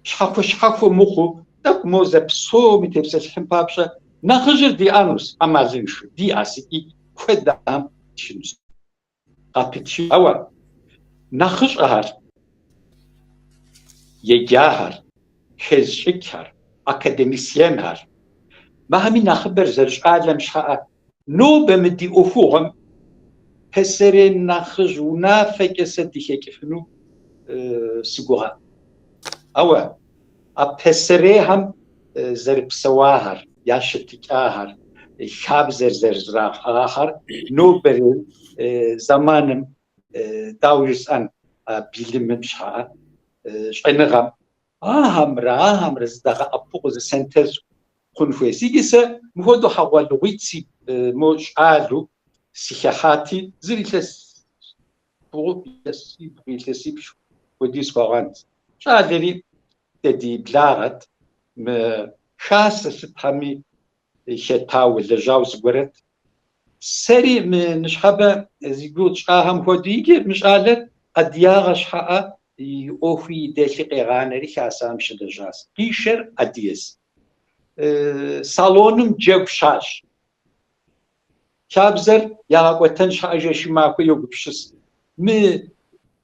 щхьэхуэ-щхьэхуэ мыхъуу, тӏэкӏу мо зэпсоми тепсэлъыхьын папщӏэ, нэхъыжьыр диӏэнущ, ӏэмалыншэу, диӏэщ икӏи куэд ахэм тшынущ, къапытхын. Ауэ нэхъыщӏэхэр, еджахэр, хэзыщӏыкӏхэр, академисиенхэр, мыхэми нэхъыбэр зэрыщӏалэм щхьэӏэ Нобэ мы ди ӏуэхугъуэм пасэрей нэхъыжь унафэкӏэ сэ дыхэкӏыфыну сыгугъэ. Ауэ а пасэрейхэм зэрыпсэуахэр, я щытыкӏахэр, хабзэр зэрызэрахьахэр нобэрей зэманым, дауэ жысӏэн, а билымым щхьэӏэ, щӏэныгъэм, ахэмрэ ахэмрэ зыдагъэӏэпыкъуу зы синтез хъун хуейщ. Иджы сэ мыхуэдэу хьэгъуэлӏыгъуитӏ си мо щӏалэу сыхыхьати, зыр илъэс бгъу, илъэсибгъу, илъэсипщӏ хуэдиз хъуагъэнт. Щӏалэри дэ ди благъэт, мы хасэ сытхэми хэтауэ, лэжьауэ зыгуэрэт. Сэри мы ныщхьэбэ зи гугъу тщӏахэм хуэдэу иджы мы щӏалэр адыгагъэ щхьэӏэ и ӏуэхуи и дэлъи къегъанэри хасэм щылэжьащ. Къишэр адыгэс. Салоным джэгу щащӏ. Хабзэр ягъэкӏуэтэн щхьэӏэ жэщи махуи йогупсыс. Мы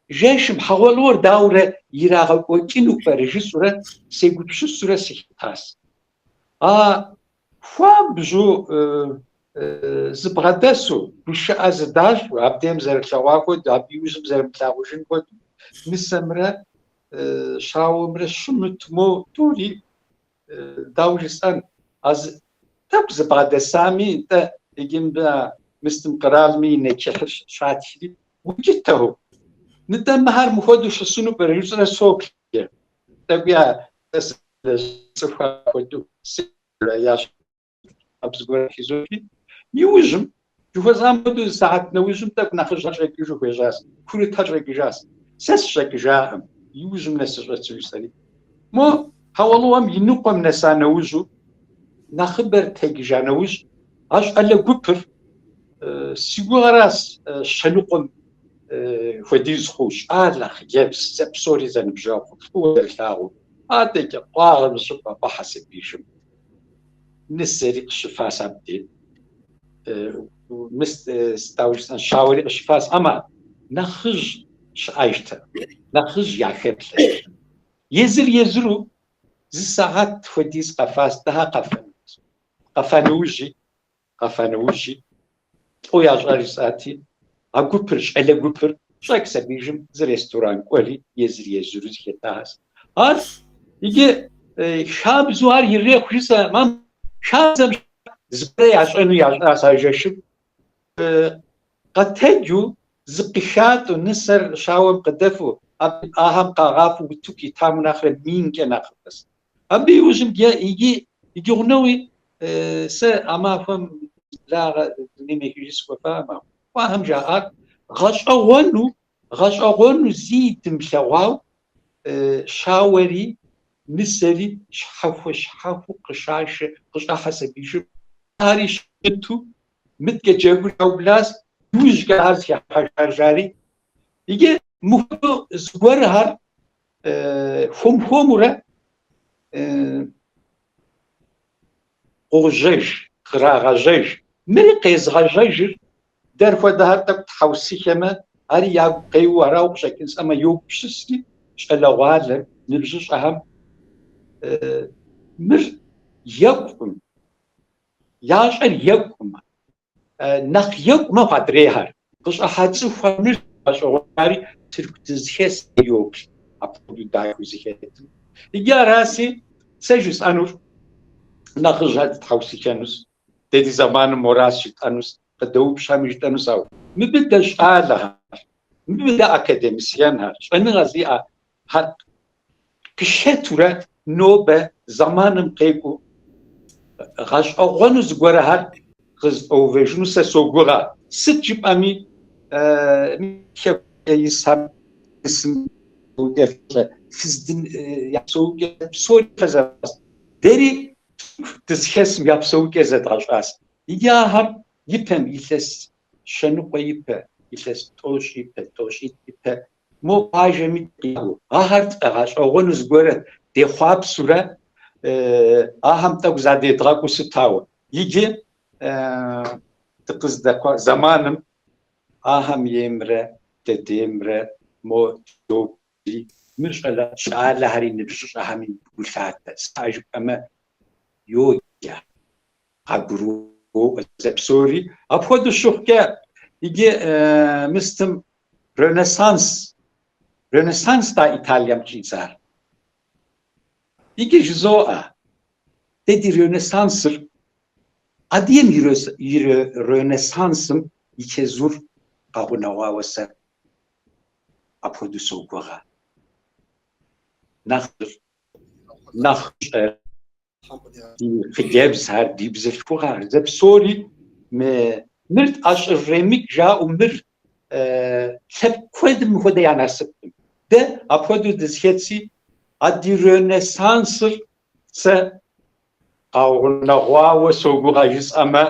жэщым хьэгъуэлӏыгъуэр даурэ ирагъэкӏуэкӏыну пӏэрэ жысӏэурэ сегупсысурэ сыхэтащ. А хуабжьу зыбгъэдэсу, гушыӏэ зыдащӏу, абдейм зэрылъэгъуа хуэдэу, абы иужьым зэрымылъагъужын хуэдэу, нысэмрэ щауэмрэ щымыту мо тӏури, дауэ жысӏэн, а зы тӏэкӏу зыбгъэдэсами, нтӏэ, иджы мыбы а мыстым къэралми и нэчыхьыр щатхри, укӏытэу. Нтӏэ мыхэр мыхуэдэу щысыну пӏэрэ жысӏэрэ соплъ. Тӏэкӏуи а цӏыху апхуэдэу абы зыгуэр хизощӏри, иужьым, жыхуэсӏам хуэдэу зы сыхьэт нэужьым тӏэкӏу нэхъыжьхэр щӏэкӏыжу хуежьащ, курытхэр щӏэкӏыжащ. Сэ сыщӏэкӏыжакъым, иужьым нэс сыщӏэсу жысӏэри. Мо хьэгъуэлӏыгъуэм и ныкъуэм нэса нэужьу, нэхъыбэр тэджыжа нэужь, а щӏалэ гупыр, си гугъэращ, щэныкъуэм хуэдиз хъуу, щӏалэ, хъыджэбз, зэпсори зэныбжьэгъуу, фӏыуэ зэрылъагъуу, адэкӏэ къуагъым зыщӏыпӏэ къухьэ сабиижым. Нысэри къыщыфащ абдей. Мыс, дауэ жысӏэн, щауэри къыщыфащ, ама нэхъыжь щыӏэжтэкъым, нэхъыжь яхэплъэжтэкъым. Езыр-езыру зы сыхьэт хуэдиз къэфащ, дыхьэ къэфэну. Къэфа нэужьи, къэфа нэужьи, лӏо ящӏар жысӏати, а гупыр, щӏалэ гупыр щӏэкӏ сабижым зы ресторан кӏуэри езыр-езыру зыхэтащ. Ар иджы хабзэу ар ирехъу жысӏэкъым, ам хабзэм зыгуэрэ ящӏэну ящӏащ а жэщым. Къэтэджу зыкъыхатӏэу нысэр щауэм къыдэфу, ахэм къагъафэу утыку итам нэхърэ минкӏэ нэхъыфӏщ. Абы иужьымкӏэ иджы иджы гъунэгъуи сэ а махуэм благъэ дунейм ехыжу сыхуэфакъым, ауэ кӏуахэм жаӏар гъэщӏэгъуэну, гъэщӏэгъуэну зи дымылъэгъуау щауэри нысэри щхьэхуэ-щхьэхуэу къыщашэ, къыщӏахьэ сабижым. Ари щыту мыдкӏэ джэгур яублащ, иужькӏэ ар зыхыхьэжар жари. Иджы мыхуэдэу зыгуэрхэр хуэм-хуэмурэ къожьэж. кърагъэжьэж. Мыри къезыгъэжьэжыр дэр хуэдэхэр тӏэкӏу тхьэусыхэмэ, ари ягу къеуэу арауэ къыщӏэкӏын сӏэмэ йогупсысри, щӏалэгъуалэр, ныбжьыщӏэхэм мыр екӏукъым, ящӏэр екӏукъым. Нэхъ екӏу мэхъу адрейхэр. Къыщӏыхьа цӏыхухэр мыр гъэщӏэгъуэнари тырку дызыхэс йоплъ апхуэдэу дахэу зыхэтым. Иджы араси, сэ жысӏэнур нэхъыжьхэр дытхьэусыхэнущ, дэ ди зэманым моращ жытӏэнущ, къыдэупщӏхэми жытӏэнущ, ауэ мыбы дэ щӏалэхэр, мыбы дэ академисиенхэр, щӏэныгъэ зиӏэхэр къыхэтурэ нобэ зэманым къекӏуу гъэщӏэгъуэну зыгуэрхэр къызэфӏэувэжыну сэ согугъэ. Сыт жыпӏэми, хэкукӏэ исхэм исым я псэукӏэ псори фэ зэвгъэщӏ. Дэри дызыхэсым я псэукӏэ зэдгъэщӏащ. Иджы ахэр ипэм илъэс щэныкъуэ ипэ, илъэс тӏощӏ ипэ, тӏощӏитӏ ипэ Мо къуажэми дыкъиӏэу, ахэр тфӏэгъэщӏэгъуэну зыгуэрэ дехъуапсэурэ ахэм тӏэкӏу задедгъэкӏуу сытауэ. Иджы дыкъыздэкӏуа зэманым ахэм еймрэ дэдеймрэ мо добри, мыр щӏалэхэри ныбжьыщӏэхэми гу лъатэ. Сыт жыпӏэмэ, йоджэ. Къагуроӏуэ зэпсори. Апхуэдэу щыхъукӏэ, иджы мыстым Ренессанс, Ренессанс-тӏэ Италием щӏидзар. Иджы жызоӏэ, дэ ди Ренессансыр, Адыгэм и Ренессансым и чэзур къэгъунэгъуауэ сэ апхуэдэу согугъэ. Нэхъ нэхъыщӏэр Ди хъыджэбзхэр, ди бзылъхугъэхэр, зэпсори мыр тӏэщӏремыкӏ жаӏэу мыр лъэпкъ куэдым мыхуэдэ я насыпкъым. Дэ апхуэдэу дызыхэтси, а ди ренессансыр сэ къэгъунэгъуауэ согугъэ жысӏэмэ,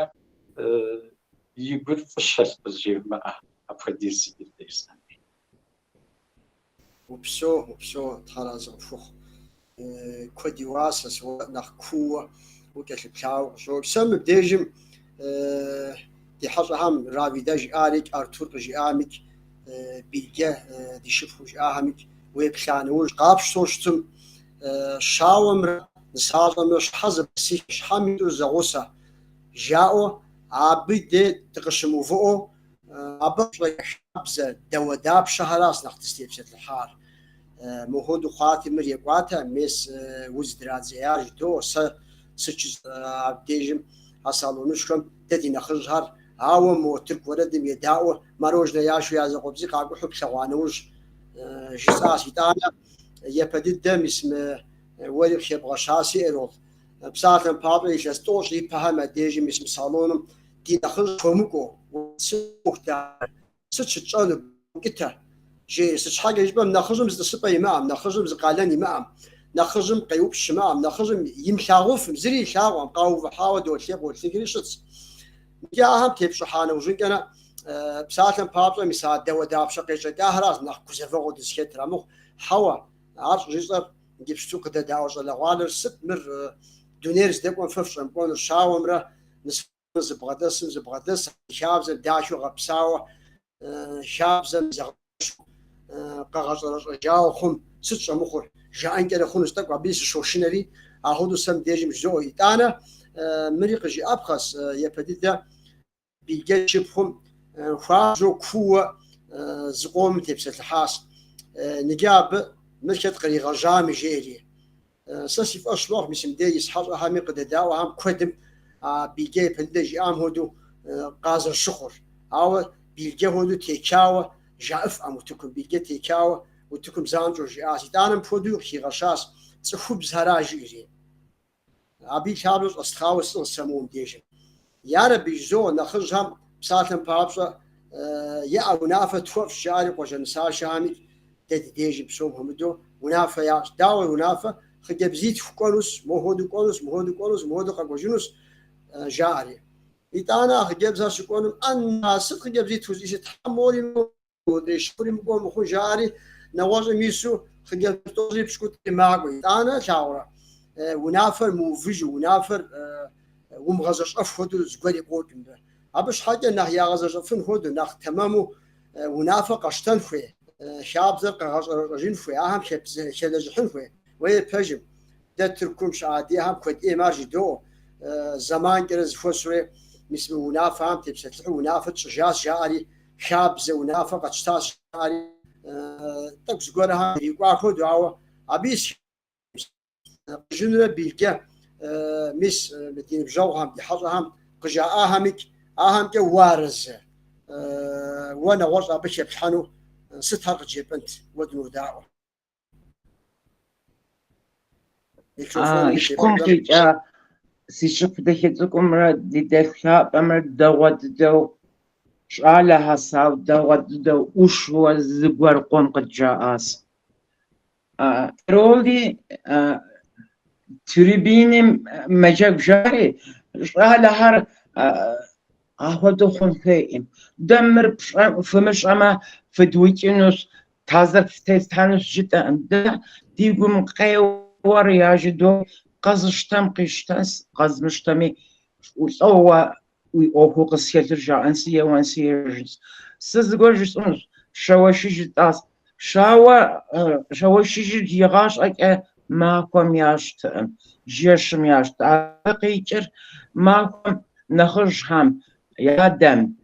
и гур фӏыщэщ къызжевмыӏэ апхуэдиз жысӏэныр. Упсэу, упсэу, Тхьэр арэзы къыпхухъу. Куэд и уасэщ, уэ нэхъ кууэ укӏэлъыплъауэ къыщӏокӏ. Сэ мыбдежым ди хьэщӏэхэм Равидэ жиӏарикӏ, Артур къыжиӏамикӏ, Билге ди шыпхъум жиӏахэмикӏ уеплъа нэужь, къапщтэу щытым, щауэмрэ нысащӏэмрэ щхьэ зэбгъэдэсыхэ, щхьэ митӏур зэгъусэ жаӏэу абы де дыкъыщымыувыӏэу Абы къыщӏэкӏ хабзэ дауэдапщэхэращ нэхъ дызытепсэлъыхьар. Мыхуэдэу хъуати, мыр екӏуатэ, мес удз драдзеяр жыдоӏэ, сэ сыт абдежым а салонышхуэм дэ ди нэхъыжьхэр, ауэ мо тырку уэрэдым едаӏуэ мороженэ яшхыу я закъуэпцӏий къакӏухьу плъэгъуа нэужь жысӏащ. Итӏанэ япэ дыдэ мис мы уэри къыхебгъэщаси, Эрол, псалъэм папщӏэ илъэс тӏощӏ ипэхэм абдежым мис мы салоным Ди нэхъыжь хуэмыкӏуэу, сыт ӏуэху дахэ, сыт щытщӏэнур, укӏытэ? жери. Сыт щхьэкӏэ жыпӏэм, нэхъыжьым зы тӏысыпӏэ имыӏэм, нэхъыжьым зы къалэн имыӏэм, нэхъыжьым къеупщӏ щымыӏэм, нэхъыжьым имылъагъуфым, зыри илъагъуэм, къаувыхьауэ долъей къолъыхри щытщ. Иджы ахэм тепщӏыхьа нэужьынкӏэрэ, псалъэм папщӏэ, мис а дауэдапщэ къещӏэкӏахэращ нэхъ гузэвэгъуэу дызыхэтыр. Амыхъу, хьэуэ, ар щӏыжысӏэр иджыпсту къыдэдаӏуэ щӏалэгъуалэр сыт мыр дунейр здэкӏуэм фэ фщӏэмыкӏуэнур, щауэмрэ нысащӏэмрэ зыбгъэдэсым зыбгъэдэс, хабзэр дахэу гъэпсауэ, хабзэм зэгъэщу къэгъэщӏэрэщӏэжауэ хъум, сыт щӏэмыхъур? Жаӏэнкӏэрэ хъунущ, тӏэкӏу абыи сыщошынэри, ахуэдэу сэ мыбдежым жызоӏэ. Итӏанэ мыри къыжыӏэпхъэщ, япэ дыдэ Билге шыпхъум хуабжьу кууэ зыкъомым тепсэлъыхьащ. Ныджы абы мыр хэт къригъэжьами жеӏэри. Сэ си фӏэщ мэхъу, мис мыбдеж ис хьэщӏэхэми къыдэдаӏуэхэм куэдым а Билге япэ дыдэ жиӏам хуэдэу къазэрыщыхъур. Ауэ Билге хуэдэу течауэ жаӏыфӏэм утыкум, Билге течауэ утыкум занщӏэу жиӏащ. Итӏанэ мыпхуэдэуи къыхигъэщащ, цӏыхубзхьэра жиӏэри. Абы и лъабжьэ щӏэстхъауэ сӏыгъ сэ моуэ мыбдежым. Ярэби, жызоӏэ, нэхъыжьхэм псалъэм папщӏэ, иӏэ унафэ тхуэфщӏ, жаӏэри къуажэ нысашэхэми дэ ди дежым псом хуэмыдэу унафэ ящӏ. Дауэ унафэ? Хъыджэбзитху кӏуэнущ, мохуэдэу кӏуэнущ, мыхуэдэу кӏуэнущ, мыхуэдэу къэкӏуэжынущ, жаӏэри. Итӏанэ а хъыджэбзхэр щыкӏуэнум, ӏэнна, сыт хъыджэбзитху зиӏысыр, тхьэ мори Модрей шыпхъури мыкӏуэу мыхъун жаӏэри, нэгъуэщӏым ису хъыджэбз тӏощӏри пщыкӏутӏри макӏуэ. Итӏанэ, лъагъурэ, унафэр мыувыжу, унафэр умыгъэзэщӏэф хуэдэу зыгуэри къокӏ мыбы. Абы щхьэкӏэ нэхъ ягъэзэщӏэфын хуэдэу, нэхъ тэмэму унафэ къэщтэн хуей, хабзэр къэгъэщӏэрэщӏэжын хуей, ахэм хэлэжьыхьын хуей. Уей, пэжым, дэ Тыркум щыӏэ адыгэхэм куэд ӏейм ар жыдоӏэ, зэманкӏэрэ зэхуэсурэ мис мы унафэхэм тепсэлъыхьу унафэ тщӏыжащ жаӏэри, хабзэ унафэ къэтщтащ жаӏэри, тӏэкӏу зыгуэрхэм ирикӏуа хуэдэу, ауэ абы ис Къыжынрэ Билгэ, мис мы ди ныбжьэгъухэм, ди хьэщӏэхэм къыжаӏахэмикӏ, ахэмкӏэ уарэзы? Уэ нэгъуэщӏ абы хэплъхьэну сытхэр къыджепӏэнт, уэ дынодаӏуэ. Микрофоным Хэкум къикӏа си шыпхъу дахэ цӏыкӏумрэ ди дэлъху лъапӏэмрэ дэгъуэ дыдэу щӏалэ гъэсау, дэгъуэ дыдэу ӏущуэ зыгуэр къом къыджаӏащ. Роли трибунэм мэджэгу жари, щӏалэхэр ахуэдэу хъун хуейкъым. Дэ мыр фымыщӏэмэ, фыдукӏынущ, тазыр фтеслъхьэнущ жытӏэкъым. Дэ ди гум къеуэр яжыдоӏэ, къэзыщтэм къищтэнс, къэзмыщтэми лӏоуэ уи ӏуэхуу къысхэлъыр жаӏэнси, еуэнси ежынс. Сэ зыгуэр жысӏэнущ, щауэшыж жытӏащ. Щауэ, щауэшыжыр игъащӏэкӏэ махуэм ящӏтэкъым, жэщым ящӏт. Абы къикӏыр махуэм нэхъыжьхэм, я адэм,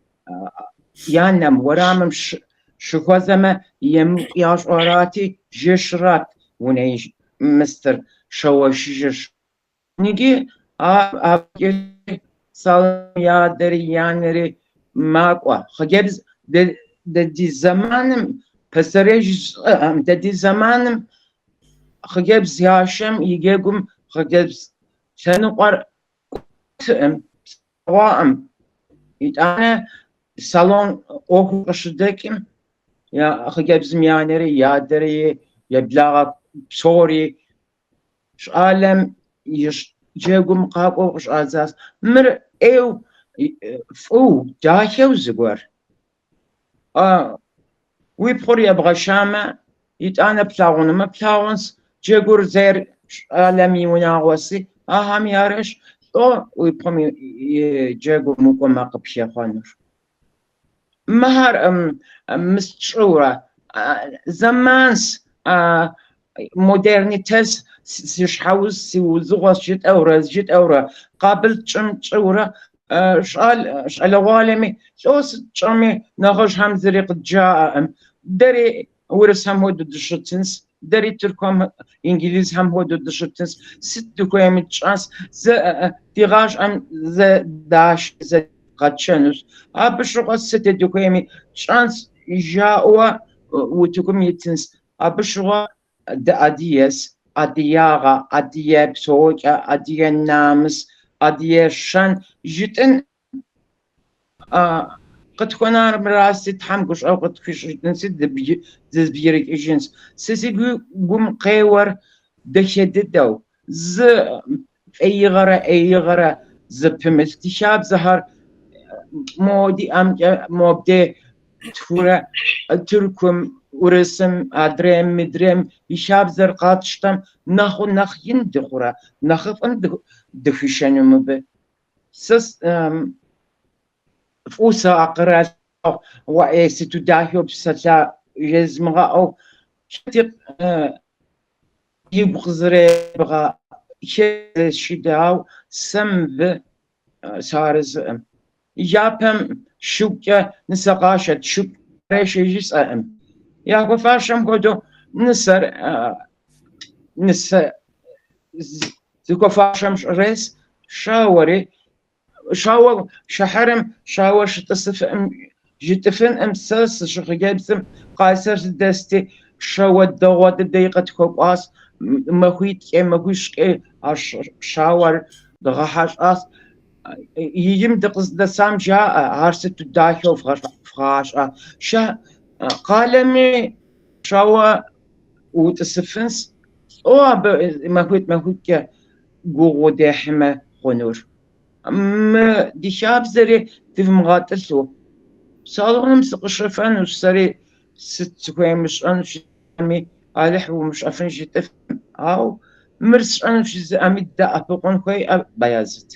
я анэм, уэрамым щыхуэзэмэ, емыкӏу ящӏу арати, жэщырат уней мыстыр щауэшыжыр. Иджы абыкӏэ салоным я адэри я анэри макӏуэ. Хъыджэбз дэ ди зэманым, пасэрей жысӏэкъым, дэ ди зэманым хъыджэбз яшэм и джэгум хъыджэбз лъэныкъуэр кӏуэтэкъым, слъэгъуакъым. Итӏанэ салон ӏуэхур къыщыдэкӏым, я хъыджэбзым я анэри, я адэри, я благъэ псори Щӏалэм и джэгум къакӏуэу къыщӏадзащ. Мыр ӏейу, фӏыу, дахэу зыгуэр. Уи пхъур ебгъэшамэ, итӏанэ плъагъунумэ плъагъунщ, джэгур зейр щӏалэм и унагъуэси, ахэм ярейщ, лӏо уи пхъум и джэгум укӏуэмэ къыпхэхъуэнур. Мыхэр мыстщӏыурэ зэманс модернитэс си щхьэуз, си узыгъуэс жытӏэурэ, жытӏэурэ, къабыл тщӏым тщӏыурэ щӏалэгъуалэми лӏо сыт тщӏэми нэхъыжьхэм зыри къыджаӏэкъым. Дэри урысхэм хуэдэу дыщытынс, дэри тыркухэм, инджылызхэм хуэдэу дыщытынс, сыт дыхуейми тщӏэнс, зэ ди гъащӏэм зэ даш, зэ къэтшэнущ. Абы щыгъуэ сыт дыхуейми тщӏэнс, жаӏэуэ утыкум итынс. Абы щыгъуэ дыадыгэс, адыгагъэ, адыгэ псэукӏэ, адыгэ намыс, адыгэ щэн жытӏэн Къытхуэнар мыраси, Тхьэм гущӏэгъу къытхуищӏынси, дызбгырыкӏыжынщ. Сэ си гум къеуэр дахэ дыдэу, зы фӏеигъэрэ ӏеигъэрэ зыпымылъ ди хабзэхэр мо ди ӏэмкӏэ мобдей тхурэ Тыркум, Урысым, адрейм, мыдрейм и хабзэр къатщтэм нэхъу нэхъ ин дыхъурэ, нэхъыфӏым дыхуишэну мыбы. Сэ фӏыуэ сакъралъагъу, уэ сыту дахэу псэлъа жезмыгъэӏэу, хэти игу къызэребгъэ хэт щыдау, сэ мыбы сыарэзыӏым. Япэм шыгукӏэ нысэ къашэт, шыгу кърешэ жысӏэӏым. Яхуэфащэм хуэдэу нысэр нысэ Зыхуэфащэм щӏрес, щауэри, щауэ шыхьэрым щауэ щытӏысыфыӏым жытӏыфынӏым, сэ сыщыхъыджэбзым Къайсэр сыдэсти, щауэ дэгъуэ дыдэи къытхуэкӏуащ, махуитӏкӏэ, махуищкӏэ а щауэр дгъэхьэщӏащ. Иджым дыкъыздэсам жаӏэ, ар сыту дахэу вгъэхьэщӏа. Къалэми щауэ утӏысыфынс, лӏо абы махуитӏ-махуитӏкӏэ гугъу дехьмэ хъунур. Мы ди хабзэри дывмыгъэтӏылъу. Салоным сыкъыщыфэнущ, сэри сыт сыхуейми сщӏэнущ жысӏэми, Алыхь умыщӏэфын жытӏыфым, ауэ мыр сщӏэнущ жызыӏэми дэӏэпыкъун хуейӏэ Баязыт.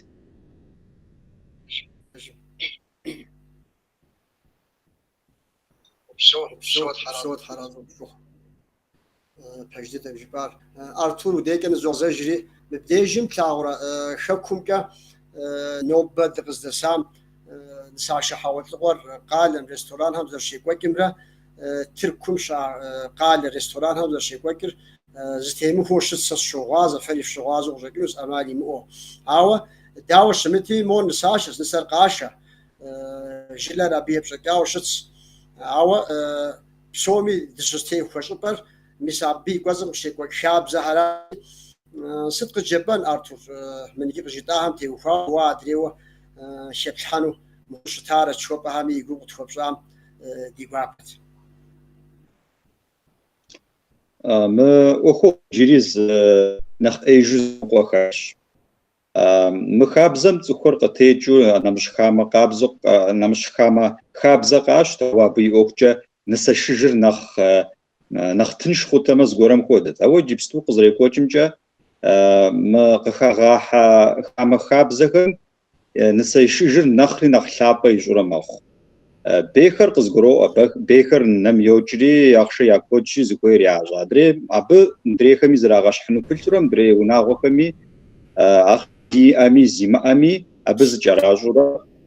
Упсэу, Упсэу, упсэу, Тхьэр упсэу, Тхьэр арэзы къыпхухъу. Пэж дыдэу жыпӏар. Артур, удекӏэ нызогъэзэжри, мыбдежым плъагъурэ хэкумкӏэ нобэ дыкъыздэсам нысашэ хьэгъуэлӏыгъуэр къалэм, ресторанхэм зэрыщекӏуэкӏымрэ Тыркум щыӏэ къалэ ресторанхэм зэрыщекӏуэкӏыр зытемыхуэу щыт сэ сыщогъуазэ, фэри фыщыгъуазэу къыщӏэкӏынущ ӏэмал имыӏэу. Ауэ дауэ щымыти, мор нысашэщ, нысэр къашэ, жылэр абы епщӏэкӏауэ щытщ. Ауэ псоми дыщызэтехуэ щӏыпӏэр мис абы и кӏуэцӏым къыщекӏуэкӏ хабзэхэра. Сыт къыджепӏэн, Артур, мы иджы къыжытӏахэм теухуауэ уэ адрейуэ хэплъхьэну мыхъуу щытарэт жыхуэпӏэхэми и гугъу къытхуэпщӏам ди гуапэт. Мы ӏуэхугъуэ иджыри зы нэхъ ӏеижу зы хэлъщ. Мы хабзэм цӏыхухэр къытекӏыу нэмыщӏ хамэ къабзэу, нэмыщӏ хамэ хабзэ къащтэ, ауэ абы и ӏуэхукӏэ нысэшыжыр нэхъ нэхъ тынш хъутэмэ зыгуэрым хуэдэт. Ауэ иджыпсту къызэрекӏуэкӏымкӏэ мы къыхагъахьэ хамэ хабзэхэм нысэишыжыр нэхъри нэхъ лъапӏэ ищӏурэ мэхъу. Бейхэр къызгуроӏуэ, бейхэр нэм йокӏри, ахъшэ я куэдщи, зыхуейр ящӏэ. Адрей, абы мыдрейхэми зрагъэщхьыну пылъурэ, мыдрей унагъуэхэми ахъшэ зиӏэми зимыӏэми абы зыкӏэращӏурэ,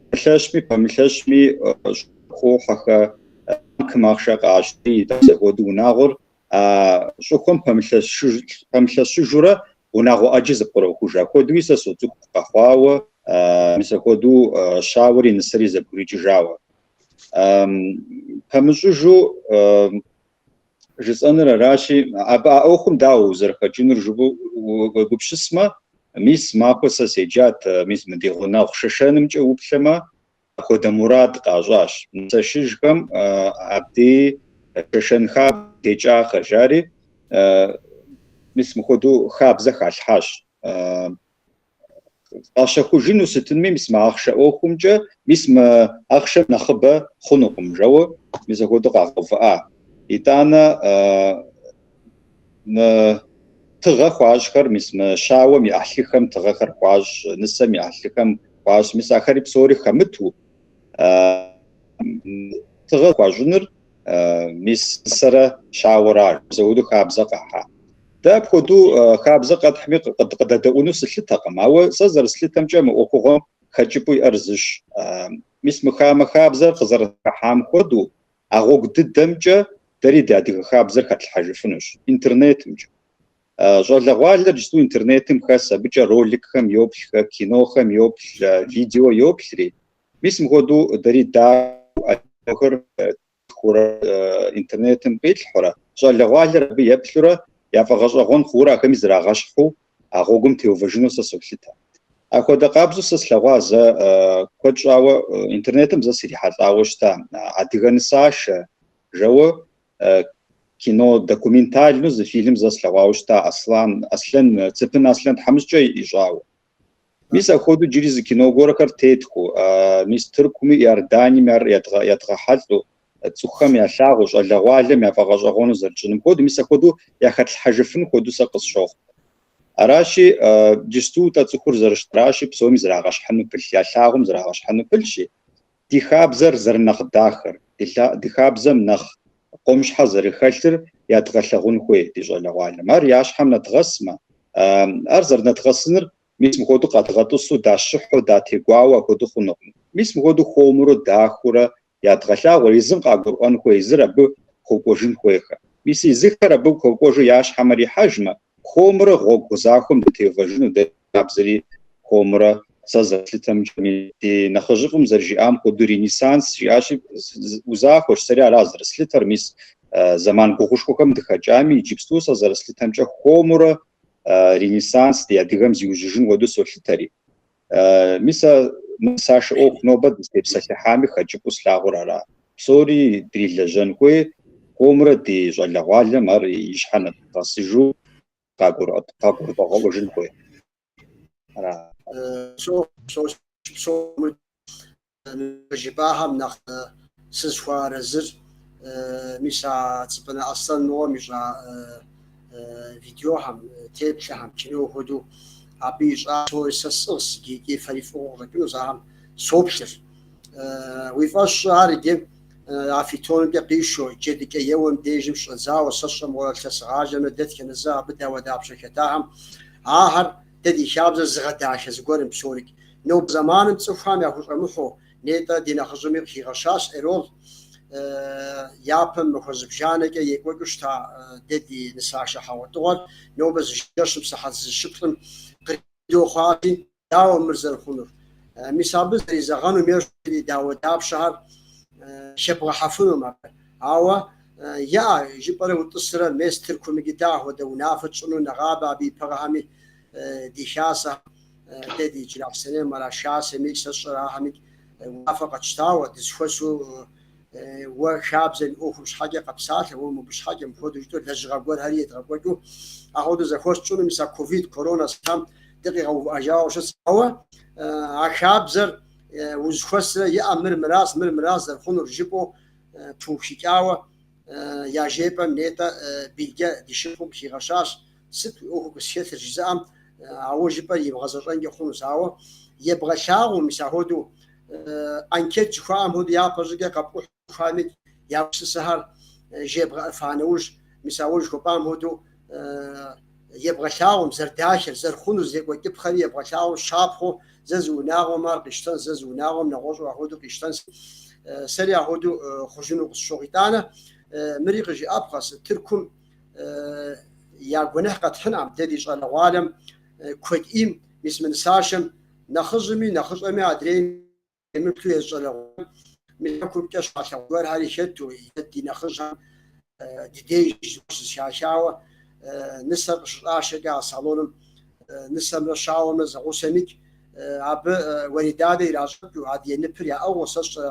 пэлъэщми пэмылъэщми хохьэхэ, банкым ахъшэ къащтэри, итӏанэ зэхуэдэу унагъуэр а щӏыхуэм пэмылъэщыжурэ унагъуэ ӏэджэ зэпкърохуж. Апхуэдэуи сэ соцӏыху къэхъуауэ, мис апхуэдэу щауэри нысэри зэбгрыкӏыжауэ. Пэмыщӏыжу жысӏэныр аращи, абы а ӏуэхум дауэ узэрыхэкӏынур жыпӏэу уегупсысмэ, мис махуэ сэ седжат, мис мы ди гъунэгъу Шэшэнымкӏэ уплъэмэ, Апхуэдэ мурад къащӏащ. Нысэшыжхэм абдей шэшэн хабзэ текӏахэ жари, мис мыхуэдэу хабзэ халъхьащ. Къащэхужыну сытынми, мис мы ахъшэ ӏуэхумкӏэ, мис мы ахъшэм нэхъыбэ хъунукъым жэуэ, мис апхуэдэу къагъэувыӏа. Итӏанэ мы тыгъэ хуащӏхэр, мис мы щауэм и ӏыхьлыхэм тыгъэхэр хуащӏ, нысэм и ӏыхьлыхэм хуащӏ, мис ахэри псори хэмыту тыгъэ хуащӏыныр мис нысэрэ щауэра, мис апхуэдэу хабзэ къахьа. Дэ апхуэдэу хабзэ къэтхьми къыдэдэӏуну сылъытэкъым, ауэ сэ зэрыслъытэмкӏэ мы ӏуэхугъуэм хэкӏыпӏэу иӏэр зыщ. Мис мы хамэ хабзэр къызэрытхыхьам хуэдэу, а гъуэгу дыдэмкӏэ дэри ди адыгэ хабзэр хэтлъхьэжыфынущ, интернетымкӏэ. Щӏалэгъуалэр иджысту интернетым хэс, абыкӏэ роликхэм йоплъхэ, кинохэм йоплъ, видео йоплъри. Мис мыхуэдэу дэри дахэу адыгэхэр тхурэ интернетым къитлъхьурэ, щӏалэгъуалэр абы еплъурэ, яфӏэгъэщӏэгъуэн хъуурэ ахэми зрагъэщхьу а гъуэгум теувэжыну сэ солъытэ. Апхуэдэ къабзэу сэ слъэгъуа зэ куэд щӏауэ интернетым зэ срихьэлӏауэ щыта адыгэ нысашэ жэуэ кино документальнэу зы фильм зэ слъэгъуауэ щыта Аслан, Аслъэн, Цыпын Аслъэн тхьэмыщкӏэ ищӏауэ. Мис апхуэдэу иджыри зы кино гуэрхэр тетхыу, мис Тыркуми Иорданиеми ар ядгъэхьэлӏэу, цӏыхухэм ялъагъуу, щӏалэгъуалэм яфӏэгъэщӏэгъуэну зэрытщӏыным хуэдэу, мис апхуэдэу яхэтлъхьэжыфын хуэдэу сэ къысщохъу. Аращи, иджысту-тӏэ цӏыхур зэрыщытращи, псоми зрагъэщхьыну пылъ, ялъагъум зрагъэщхьыну пылъщи, ди хабзэр зэрынэхъ дахэр, ди хабзэм нэхъ къомыщхьэ зэрыхэлъыр ядгъэлъэгъун хуей ди щӏалэгъуалэм. Ар я щхьэм нэдгъэсмэ, ар зэрынэдгъэсыныр мис мыхуэдэу къэдгъэтӏысу, дащыхьу, датегуауэ апхуэдэу хъунукъым. Мис мыхуэдэу хуэмурэ, дахэурэ ядгъэлъагъур, езым къагурыӏуэн хуей, езыр абы хуэкӏуэжын хуейхэ. Мис езыхэр абы хуэкӏуэжу я щхьэм ар ихьэжмэ, хуэмурэ гъуэгу захуэм дытеувэжыну, дэ хабзэри хуэмурэ сэ зэрыслъытэмкӏэ, ди нэхъыжьыфӏым зэрыжиӏам хуэдэу ренессанс жиӏащи, узахуэщ, сэри ара зэрыслъытэр, мис зэман гугъушхуэхэм дыхэкӏами, иджыпсту сэ зэрыслъытэмкӏэ хуэмурэ ренессанс ди адыгэм зиужьыжын хуэдэу солъытэри. Мис а нысашэ ӏуэху нобэ дызытепсэлъыхьами хэкӏыпӏэу слъагъур ара. Псори дрилэжьэн хуей, хуэмурэ ди щӏалэгъуалэм ар и щхьэ нэдгъэсыжу къагурыдгъэӏуэжын хуей. Ара. Жыпӏахэм нэхъ сызыхуэарэзыр мис а Цӏыпӏынэ Аслъэн мыгъуэм ищӏа видеохэм, теплъэхэм, кино хуэдэу абы ищӏа псори сэ сӏыгъщ иджы икӏи фэри фӏыгъыу къыщӏэкӏынущ ахэм соплъыр. Уи фӏэщ щӏы ар иджы. а фитонымкӏэ къишэу, джэдыкӏэ еуэм дежым щӏэдзауэ, сэ сщӏэ мыгъуэрэ лъэсыгъажэмрэ дэтхэнэ зы абы дауэдапщэ хэтахэм, ахэр дэ ди хабзэр зыгъэдахэ зыгуэрым псорикӏ. Нобэ зэманым цӏыхухэм яхущӏэмыхьэу, нетӏэ ди нэхъыжьыми къыхигъэщащ Эрол, япэм махуэ зыбжанэкӏэ екӏуэкӏыу щыта дэ ди нысашэ хьэгъуэлӏыгъуэр нобэ зы жэщым сыхьэт зыщыплӏым къриубыдэу хъуащи, Дауэ мыр зэрыхъунур? Мис абы зэризэгъэнум ещхьу ди дауэдапщэхэр хэбгъэхьэфынум абы. Ауэ, иӏэ, жыпӏэрэ утӏысрэ, мес Тыркум иджы дэ ахуэдэ унафэ тщӏыну нэгъабэ абы и пэгъэхэми ди хасэхэм, дэ ди Джылахъстэней Мараш хасэмикӏ, сэ сщӏэрэ ахэмикӏ унафэ къэтщтауэ, дызэхуэсу уэ хабзэм и ӏуэхум щхьэкӏэ къэпсалъэ, уэ мыбы щхьэкӏэ мыпхуэдэу жытӏэу лэжьыгъэ гуэрхэри едгъэкӏуэкӏыу ахуэдэу зэхуэс тщӏыну, мис а ковид, корона сытхэм дыкъигъэувыӏэжауэ щытщ. Ауэ а хабзэр узэхуэсрэ иӏэ мыр мыращ, мыр мыращ зэрыхъунур жыпӏэу пыухыкӏауэ яжепӏэм нетӏэ Билгэ ди шыпхъум къыхигъэщащ, сыт уи ӏуэхуу къысхэлъыр жызыӏэм ауэ жыпӏэр имыгъэзэщӏэнкӏэ хъунущ. Ауэ ебгъэлъагъуу мис ахуэдэу анкет жыхуаӏэм хуэдэу япэ щӏыкӏэ къэпкӏухьами я гупсысэхэр жебгъэӏыфа нэужь, мис ауэ жыхуэпӏам хуэдэу ебгъэлъагъум, зэрыдахэр, зэрыхъунур, зекӏуэкӏыпхъэри ебгъэлъагъуу щапхъэу зэ зы унагъуэм ар къищтэн, зэ зы унагъуэм нэгъуэщӏу ахуэдэу къищтэн, сэри ахуэдэу хъужыну къысщохъу. Итӏанэ мыри къыжыӏэпхъэщ, Тыркум я гуэныхь къэтхьынӏэм, дэ ди щӏалэгъуалэм куэдӏийм, мис мы нысашэм нэхъыжьми нэхъыщӏэми адрейм емыплъу езы щӏалэгъуалэм мы хэкумкӏэ щалъэгъу гуэрхэри хэту, е ди нэхъыжьхэм ди деж щызэхахауэ нысэр къыщыщӏашэкӏэ а салоным нысэмрэ щауэмрэ зэгъусэмикӏ абы уэредадэ иращӏэкӏыу, адыгэ ныпыр яӏыгъыу, сэ сщӏэ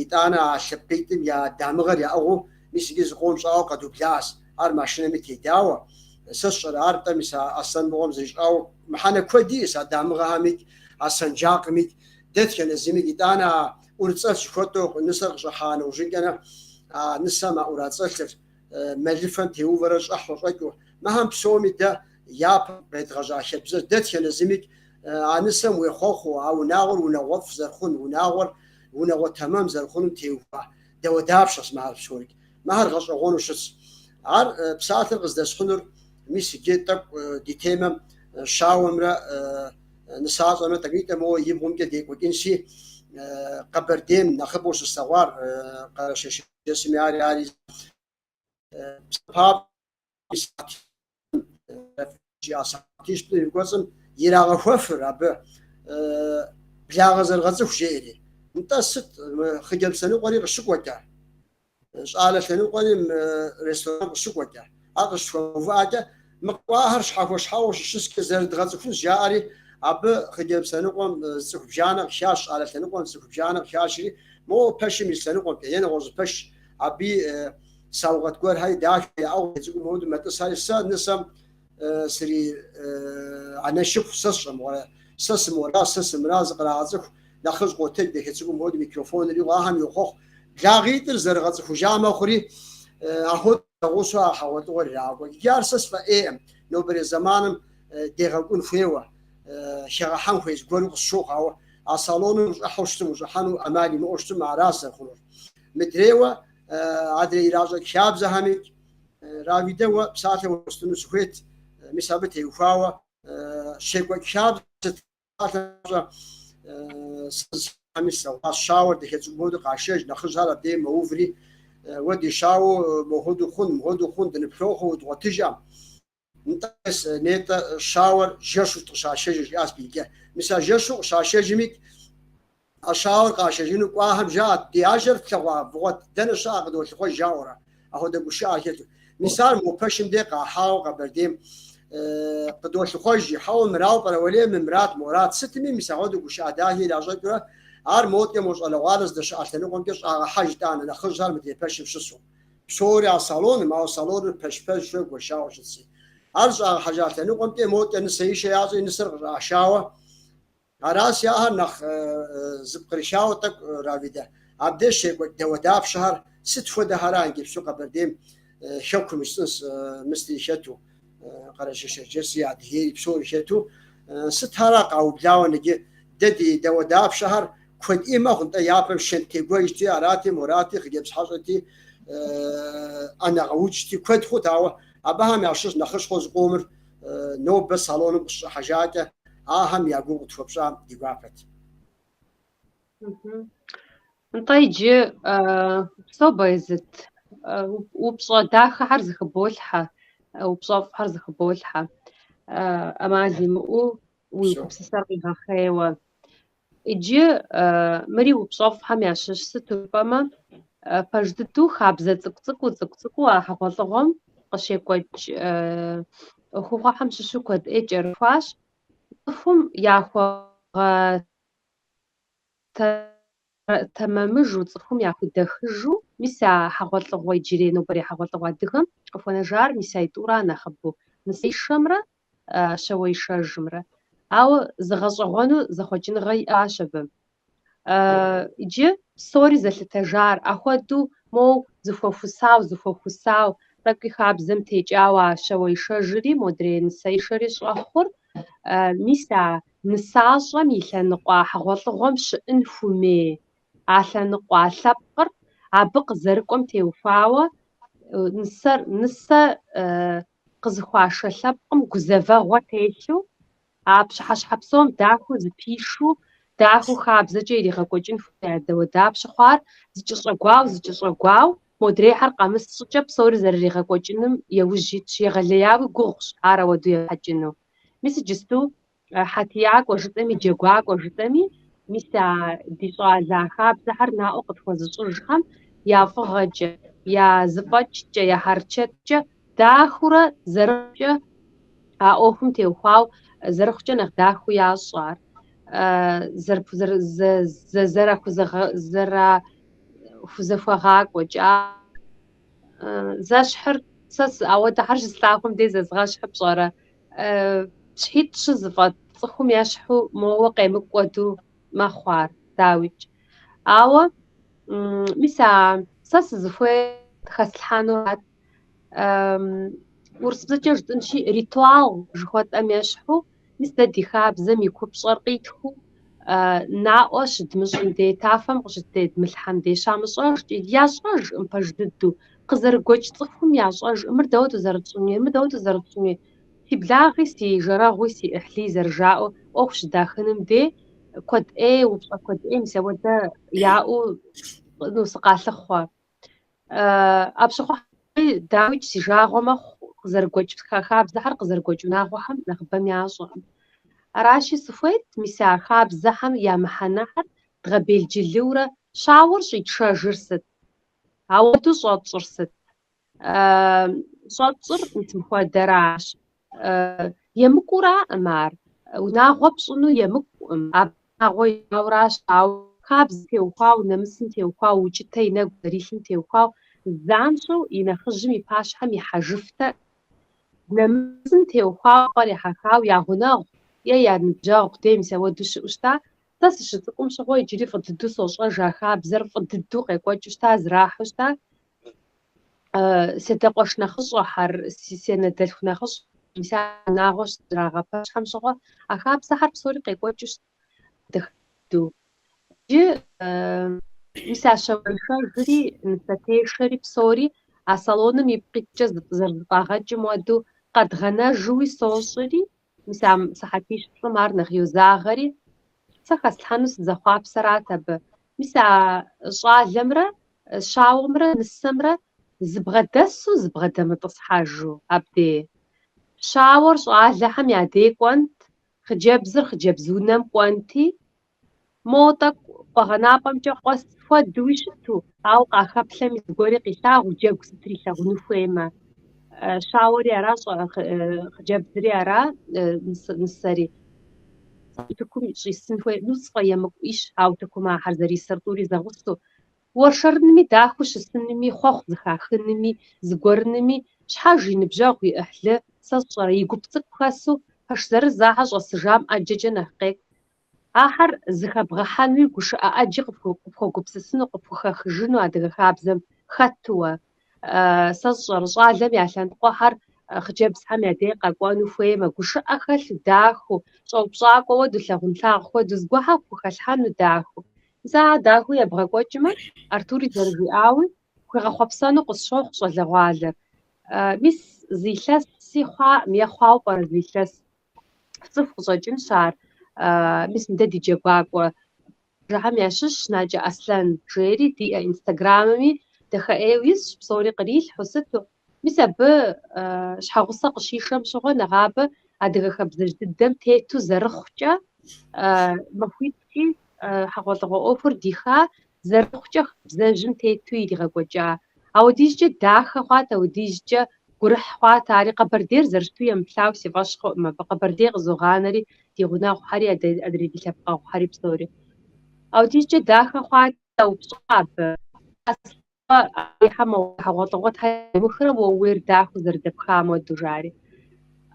итӏанэ а лъэпкъитӏым я дамыгъэр яӏыгъыу, мис иджы зыкъом щӏауэ къэдублащ, ар машинэми тедауэ. Сэ сщӏэрэ ар-тӏэ мис а Аслъэн мыгъуэм зэрищӏауэ мыхьэнэ куэд иӏэщ а дамыгъэхэмикӏ, а сэнджакъымикӏ, дэтхэнэ зымикӏ. Итӏанэ а ӏурыцӏэлъ жыхуэтӏэу нысэр къыщӏыхьа нэужьынкӏэнэ а нысэм а ӏурацӏэлъыр мэлыфэм теувэрэ щӏыхьу щӏэкӏыу. Мыхэм псоми дэ япэм къедгъэжьа хабзэр дэтхэнэ зымикӏ а нысэм уехъуэхъуу, а унагъуэр унагъуэфӏ зэрыхъун, унагъуэр унагъуэ тэмэм зэрыхъунум теухуа дауэдапщэщ мыхэр псорикӏ. Мыхэр гъэщӏэгъуэну щытщ. Ар псалъэр къыздэсхьынур мис иджы тӏэкӏу ди темэм щауэмрэ нысащӏэмрэ тӏэкӏунитӏэ моуэ и бгъумкӏэ декӏуэкӏынщи, Къэбэрдейм нэхъыбэу щыслъэгъуар Къэрэшей-Шэрджэсми ари ари сыхьэтищ-плӏым и кӏуэцӏым ирагъэхуэфыр абы благъэ зэрыгъэцӏыху жеӏэри. Нтӏэ сыт хъыджэбз лъэныкъуэри къыщыкӏуэкӏэ, щӏалэ лъэныкъуэри мы ресторан къыщыкӏуэкӏэ, ар къыщытхуэмыувыӏэкӏэ, мы къэкӏуахэр щхьэхуэ-щхьэуэ щыщыскӏэ зэрыдгъэцӏыхунщ жаӏэри, абы хъыджэбз лъэныкъуэм цӏыху бжанэ къыхаш, щӏалэ лъэныкъуэм цӏыху бжанэ къыхашри, моуэ пэшым и лъэныкъуэмкӏэ е нэгъуэщӏ пэш абы саугъэт гуэрхэри дахэ яӏыгъыу цӏыкӏум хуэдэу мэтӏысхэри, сэ нысэм сри анэшыпхъу сэ сщӏэ мыгъуэрэ, сэ сымора, сэ сымыра зыкърагъэцӏыху, нэхъыжь къотэдж дахэ цӏыкӏум хуэдэу микрофоныр иӏыгъыу ахэм йохъуэхъу. Благъитӏыр зэрыгъэцӏыхужа мэхъури, ахуэдэу зэгъусэу а хьэгъуэлӏыгъуэр ирагъэкӏуэкӏ. Иджы ар сэ сфӏэӏейкъым, нобэрей зэманым дегъэкӏун хуейуэ, хэгъэхьэн хуей зыгуэру къысщохъу, ауэ а салоным ущӏыхьэу щытым, ущӏыхьэну ӏэмал имыӏэу щытым, аращ зэрыхъунур. Мыдрейуэ, адрей иращӏэкӏ хабзэхэми, Равидэ, уэ псалъэ уэстыну сыхуейт, мис абы теухуауэ щекӏуэкӏ хабзэ сыт псалъэщӏэ сэ слъэгъуащ, щауэр дахэ цӏыкӏум хуэдэу къашэж, нэхъыжьхэр абдей мэуври, уэ ди щауэу мохуэдэу хъун, мыхуэдэу хъун, дыныплъохъуэ, удгъуэтыжӏэм. Нтӏэ, нетӏэ щауэр жэщу къыщашэжыр, жиӏащ Билгэ. Мис а жэщу къыщашэжымикӏ, а щауэр къашэжыну кӏуахэм жаӏэт, ди ажэр флъэгъуа, вгъуэт, дэнэ щыӏэ къыдолъыхъуэж жаӏэурэ, апхуэдэ гушыӏэ хэлъу. Мис ар мо пэшым дей къахьауэ Къэбэрдейм къыдолъыхъуэж, хьэуэ мырауэ пӏэрэ, уэлей мымырат, морат, сытми мис апхуэдэу гушыӏэ дахи иращӏэкӏыурэ, ар моткӏэ мо щӏалэгъуалэ здэщыӏэ лъэныкъуэмкӏэ щӏагъэхьэж итӏанэ, нэхъыжьхэр мыдрей пэшым щысу. Псори а салоным, ауэ салоныр пэш-пэшурэ гуэшауэ щытщи. Ар щӏагъэхьэжа лъэныкъуэмкӏэ моткӏэ нысэишэ ящӏри нысэр къыщӏашауэ, аращи ахэр нэхъ зыпкърыхауэ тӏэкӏу Равидэ. Абдеж щекӏуэкӏ дауэдапщэхэр сыт хуэдэхэра иджыпсту Къэбэрдейм хэкум жысӏэнщ мыстри хэту, Къэрэшей-Шэрджэсри, Адыгейри псори хэту, сытхьэра къаублауэ ныджы дэ ди дауэдапщэхэр Куэд ӏей мэхъу, нтӏэ, япэм шэнттегуэжти, арати, морати, хъыджэбз хьэщӏэти, ӏэнэгъэуджти, куэд хъут, ауэ абыхэм ящыщ нэхъыщхьэу зыкъомыр нобэ салоным къыщыщӏыхьэжакӏэ, ахэм я гугъу къытхуэпщӏам ди гуапэт. Нтӏэ иджы упсэу Баязыт, упщӏэ дахэхэр зыхыболъхьэ, упщӏэфӏхэр зыхыболъхьэ, ӏэмал имыӏэу уи гупсысэр къигъэхъейуэ. Иджы мыри упщӏэфӏхэм ящыщ сыту жыпӏэмэ, пэж дыдэу хабзэ цӏыкӏу-цӏыкӏуу, цӏыкӏу-цӏыкӏуу а хьэгъуэлӏыгъуэм къыщекӏуэкӏ ӏуэхугъуэхэм щыщу куэд ӏей кӏэрыхуащ. Цӏыхум яхуэгъэ тэмэмыжу, цӏыхум яхудэхыжу, мис а хьэгъуэлӏыгъуэ иджырей нобэрей хьэгъуэлӏыгъуэ адыгэм къыхуэнэжар мис аитӏура нэхъыбэу, нысэишэмрэ щауэишэжымрэ. Ауэ зы гъэщӏэгъуэну зэхъуэкӏыныгъэ иӏащ абы. Иджы псори зэлъытэжар, ахуэду моу зыхуэхусау, зыхуэхусау, тӏэкӏуи хабзэм текӏауэ а щауэишэжри, модрей нысэишэри щӏэхъур, мис а нысащӏэм и лъэныкъуэ а хьэгъуэлӏыгъуэм щыӏын хумей, а лъэныкъуэ, а лъэпкъыр абы къызэрыкӏуэм теухуауэ нысэр, нысэ къызыхуашэ лъэпкъым гузэвэгъуэ телъу, а пщыхьэщхьэ псом дахэу зыпишу, дахэу хабзэкӏэ иригъэкӏуэкӏын хуей а дауэдапщэ хъуар, зыкӏэщӏэгуау, зыкӏэщӏэгуау, модрейхэр къэмыс щӏыкӏэ псори зэрыригъэкӏуэкӏыным яужь итщ, егъэлеяуи гугъущ ар ауэдэу епхьэкӏыну. Мис иджысту хьэтиякӏуэ жытӏэми, джэгуакӏуэ жытӏэми, мис а ди щӏалэ а хабзэхэр наӏуэ къытхуэзыщӏыжхэм я фӏыгъэкӏэ, я зэфӏэкӏкӏэ, я хьэрычэткӏэ дахэурэ зэрыхъукӏэ а ӏуэхум теухуауэ зэрыхъукӏэ нэхъ дахэу ящӏ ар. Зэрахузэхуэгъакӏуэкӏэ. Зэщхьыр, сэ ауэдэхэр щыслъагъум дей зэзгъэщхьыр пщӏэрэ? Щхьитӏ-щы зыфӏэт цӏыхум ещхьу моуэ къемыкӏу хуэдэу мэхъу ар, дауикӏ. Ауэ мис а сэ сызыхуейр хэслъхьэнурат. Урысыбзэкӏэ жытӏэнщи, ритуал жыхуэтӏэм ещхьу, мис дэ ди хабзэм и купщӏэр къитхыу, наӏуэ щыдмыщӏым дей, тафэм къыщытедмылъхьэм дей, щамыщӏэжкӏэ, ящӏэжкъым пэж дыдэу, къызэрыгуэкӏ цӏыхум ящӏэжкъым, мыр дауэдэу зэрытщӏын хуейр, мыр дауэдэу зэрытщӏын хуейр. Си благъи, си жэрэгъуи, си ӏыхьлыи зэрыжаӏэу ӏуэху щыдахыным дей, куэд ӏей, упщӏэ куэд ӏей, мис ауэдэ яӏэу, ну, сыкъалъыхъуэ. Апщыгъуэми, дауикӏ, си жагъуэ мэхъу, къызэрыгуэкӏ хабзэхэр къызэрыгуэкӏ унагъуэхэм нэхъыбэм ящӏэкъым. Аращи, сыхуейт мис а хабзэхэм я мыхьэнэхэр дгъэбелджылыурэ щауэр щӏитшэжыр сыт? Ауэдэу щӏэтщӏыр сыт? Щӏэтщӏыр мис мыхуэдэращ. Емыкӏураӏым ар. Унагъуэ пщӏыну емыкӏукъым. Абы унагъуэ ищӏауращ, ауэ хабзэм теухуауэ, нэмысым теухуауэ, укӏытэ и нэгу зэрилъым теухуауэ, занщӏэу и нэхъыжьым и пащхьэм ихьэжыфтэ. Нэмысым теухуауэ пӏэр ехьэхауэ я гъунэгъу е я ныбжьэгъу дей мис ауэдэу щыӏэу щыта. Сэ сыщыцӏыкӏум щыгъуэ иджыри фӏы дыдэу сощӏэж а хабзэр фӏы дыдэу къекӏуэкӏыу щыта, зрахьэу щыта. Си адэ къуэш нэхъыщӏэхэр, си анэ дэлъху нэхъыщӏэ, мис а унагъуэ щызэрагъэпэщхэм щыгъуэ а хабзэхэр псори къекӏуэкӏыу щыт дахэ дыдэу. Иджы мис а щауэишэжри, нысэтешэри псори а салоным ипкъ иткӏэ зэрызэфӏагъэкӏым хуэдэу къэдгъэнэжуи сощӏри, Мис а сыхьэтищ-плӏым ар нэхъ йозагъэри, сэ хэслъхьэну сызэхъуапсэрат абы. Мис а щӏалэмрэ щауэмрэ нысэмрэ зыбгъэдэсу зыбгъэдэмытӏысхьэжу абдей. Щауэр щӏалэхэм я дей кӏуэнт, хъыджэбзыр хъыджэбз унэм кӏуэнти, Мо тӏэкӏу къуэгъэнапӏэмкӏэ къуэс хуэдэуи щыту, ауэ къахэплъэми зыгуэри къилъагъуу, джэгу сытыр илъагъуну хуеймэ. Щауэри ара, хъыджэбзри ара, нысэри. Утыкум щӏисын хуейр, ну, сфӏэемыкӏуищ, а утыкум ахэр зэрисыр тӏури зэгъусэу. Уэршэрынми, дахэу щысынми, хъуэхъу зэхахынми, зыгуэрынми, щхьэж и ныбжьэгъу, и ӏыхьлы, сэ сщӏэрэ, и гуп цӏыкӏу хэсу, пэш зырыз ахэр щӏэсыжам ӏэджэкӏэ нэхъ къекӏу. Ахэр зыхэбгъэхьэнуи гушыӏэ ӏэджи къыпхуэгупсысыну, къыпхухэхыжыну адыгэ хабзэм хэтуэ. Сэ сщӏэрэ, щӏалэм я лъэныкъуэхэр хъыджэбзхэм я дей къэкӏуэну хуеймэ, гушыӏэ хэлъу, дахэу, щӏэупщӏакӏуэ хуэдэу, лъагъунлъагъу хуэдэу, зыгуэрхэр къыпхухэлъхьэну дахэу. Мис ар дахэу ебгъэкӏуэкӏмэ, Артури зэрыжиӏауи, хуигъэхъуэпсэну къысщохъу щӏалэгъуалэр. Мис зы илъэси хъуаӏым е хъуауэ пӏэрэ зы илъэс? Фцӏыху къыщӏэкӏынщ ар. Мис мыдэ ди джэгуакӏуэ пажэхэм ящыщщ Накӏэ Аслъэн жери диӏэ Инстаграмми дахэӏейуэ исщ, псори кърилъхьэу сыту. Мис абы щхьэгъусэ къыщишэм щыгъуэ нэгъабэ адыгэ хабзэжь дыдэм тету зэрыхъукӏэ махуитӏкӏи хьэгъуэлӏыгъуэ ӏуэхур диха, зэрыхъукӏэ хабзэжьым тету иригъэкӏуэкӏа. Ауэдизкӏэ дахэ хъуат, ауэдизкӏэ гурыхь хъуат ари. Къэбэрдейр зэрыщыту емыплъауэ си фӏэщ хъуӏым абы. Къэбэрдей къызогъанэри, ди гъунэгъухэри, адрей ди лъэпкъэгъухэри псори. Ауэдизкӏэ дахэ хъуат, еупщӏа абы. Хьэгъуэлӏыгъуэ тхьэ ямыхрэ уэ ууейр дахэу зэрыдэпхам хуэдэу, жари.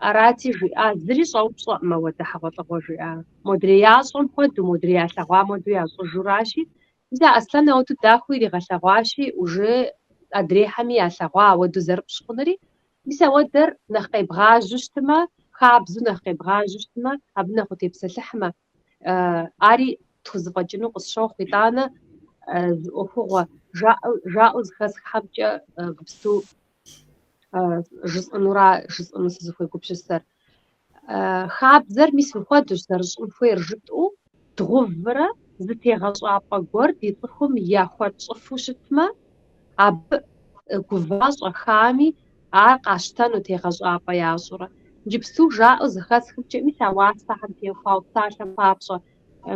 Арати, жиӏа, зыри щӏэупщӏэкъым ауэдэ хьэгъуэлӏыгъуэ, жиӏа. Модрей ящӏэм хуэдэу, модрей ялъэгъуам хуэдэу ящӏыжуращи, мис а Аслъэн ауэдэу дахэу иригъэлъэгъуащи, уже адрейхэми ялъэгъуа ауэдэу зэрыпщӏ хъунури. Мис ауэдэр нэхъ къебгъажьэу щытмэ, хабзэу нэхъ къебгъажьэу щытмэ, абы нэхъ утепсэлъыхьмэ, Ари тхузэфӏэкӏыну къысщохъу. Итӏанэ зы ӏуэхугъуэ жаӏэу зэхэсххэмкӏэ иджыпсту жысӏэнура жысӏэну сызыхуей гупсысэр. Хабзэр мис мыхуэдэущ зэрыщӏын хуейр жытӏэу дгъуврэ зы тегъэщӏапӏэ гуэр ди цӏыхум яхуэтщӏыфу щытмэ, абы гува щӏэхами ар къащтэну тегъэщӏапӏэ ящӏурэ. Иджыпсту жаӏэу зэхэсхымкӏэ, мис а уасэхэм теухуауэ псалъэм папщӏэ,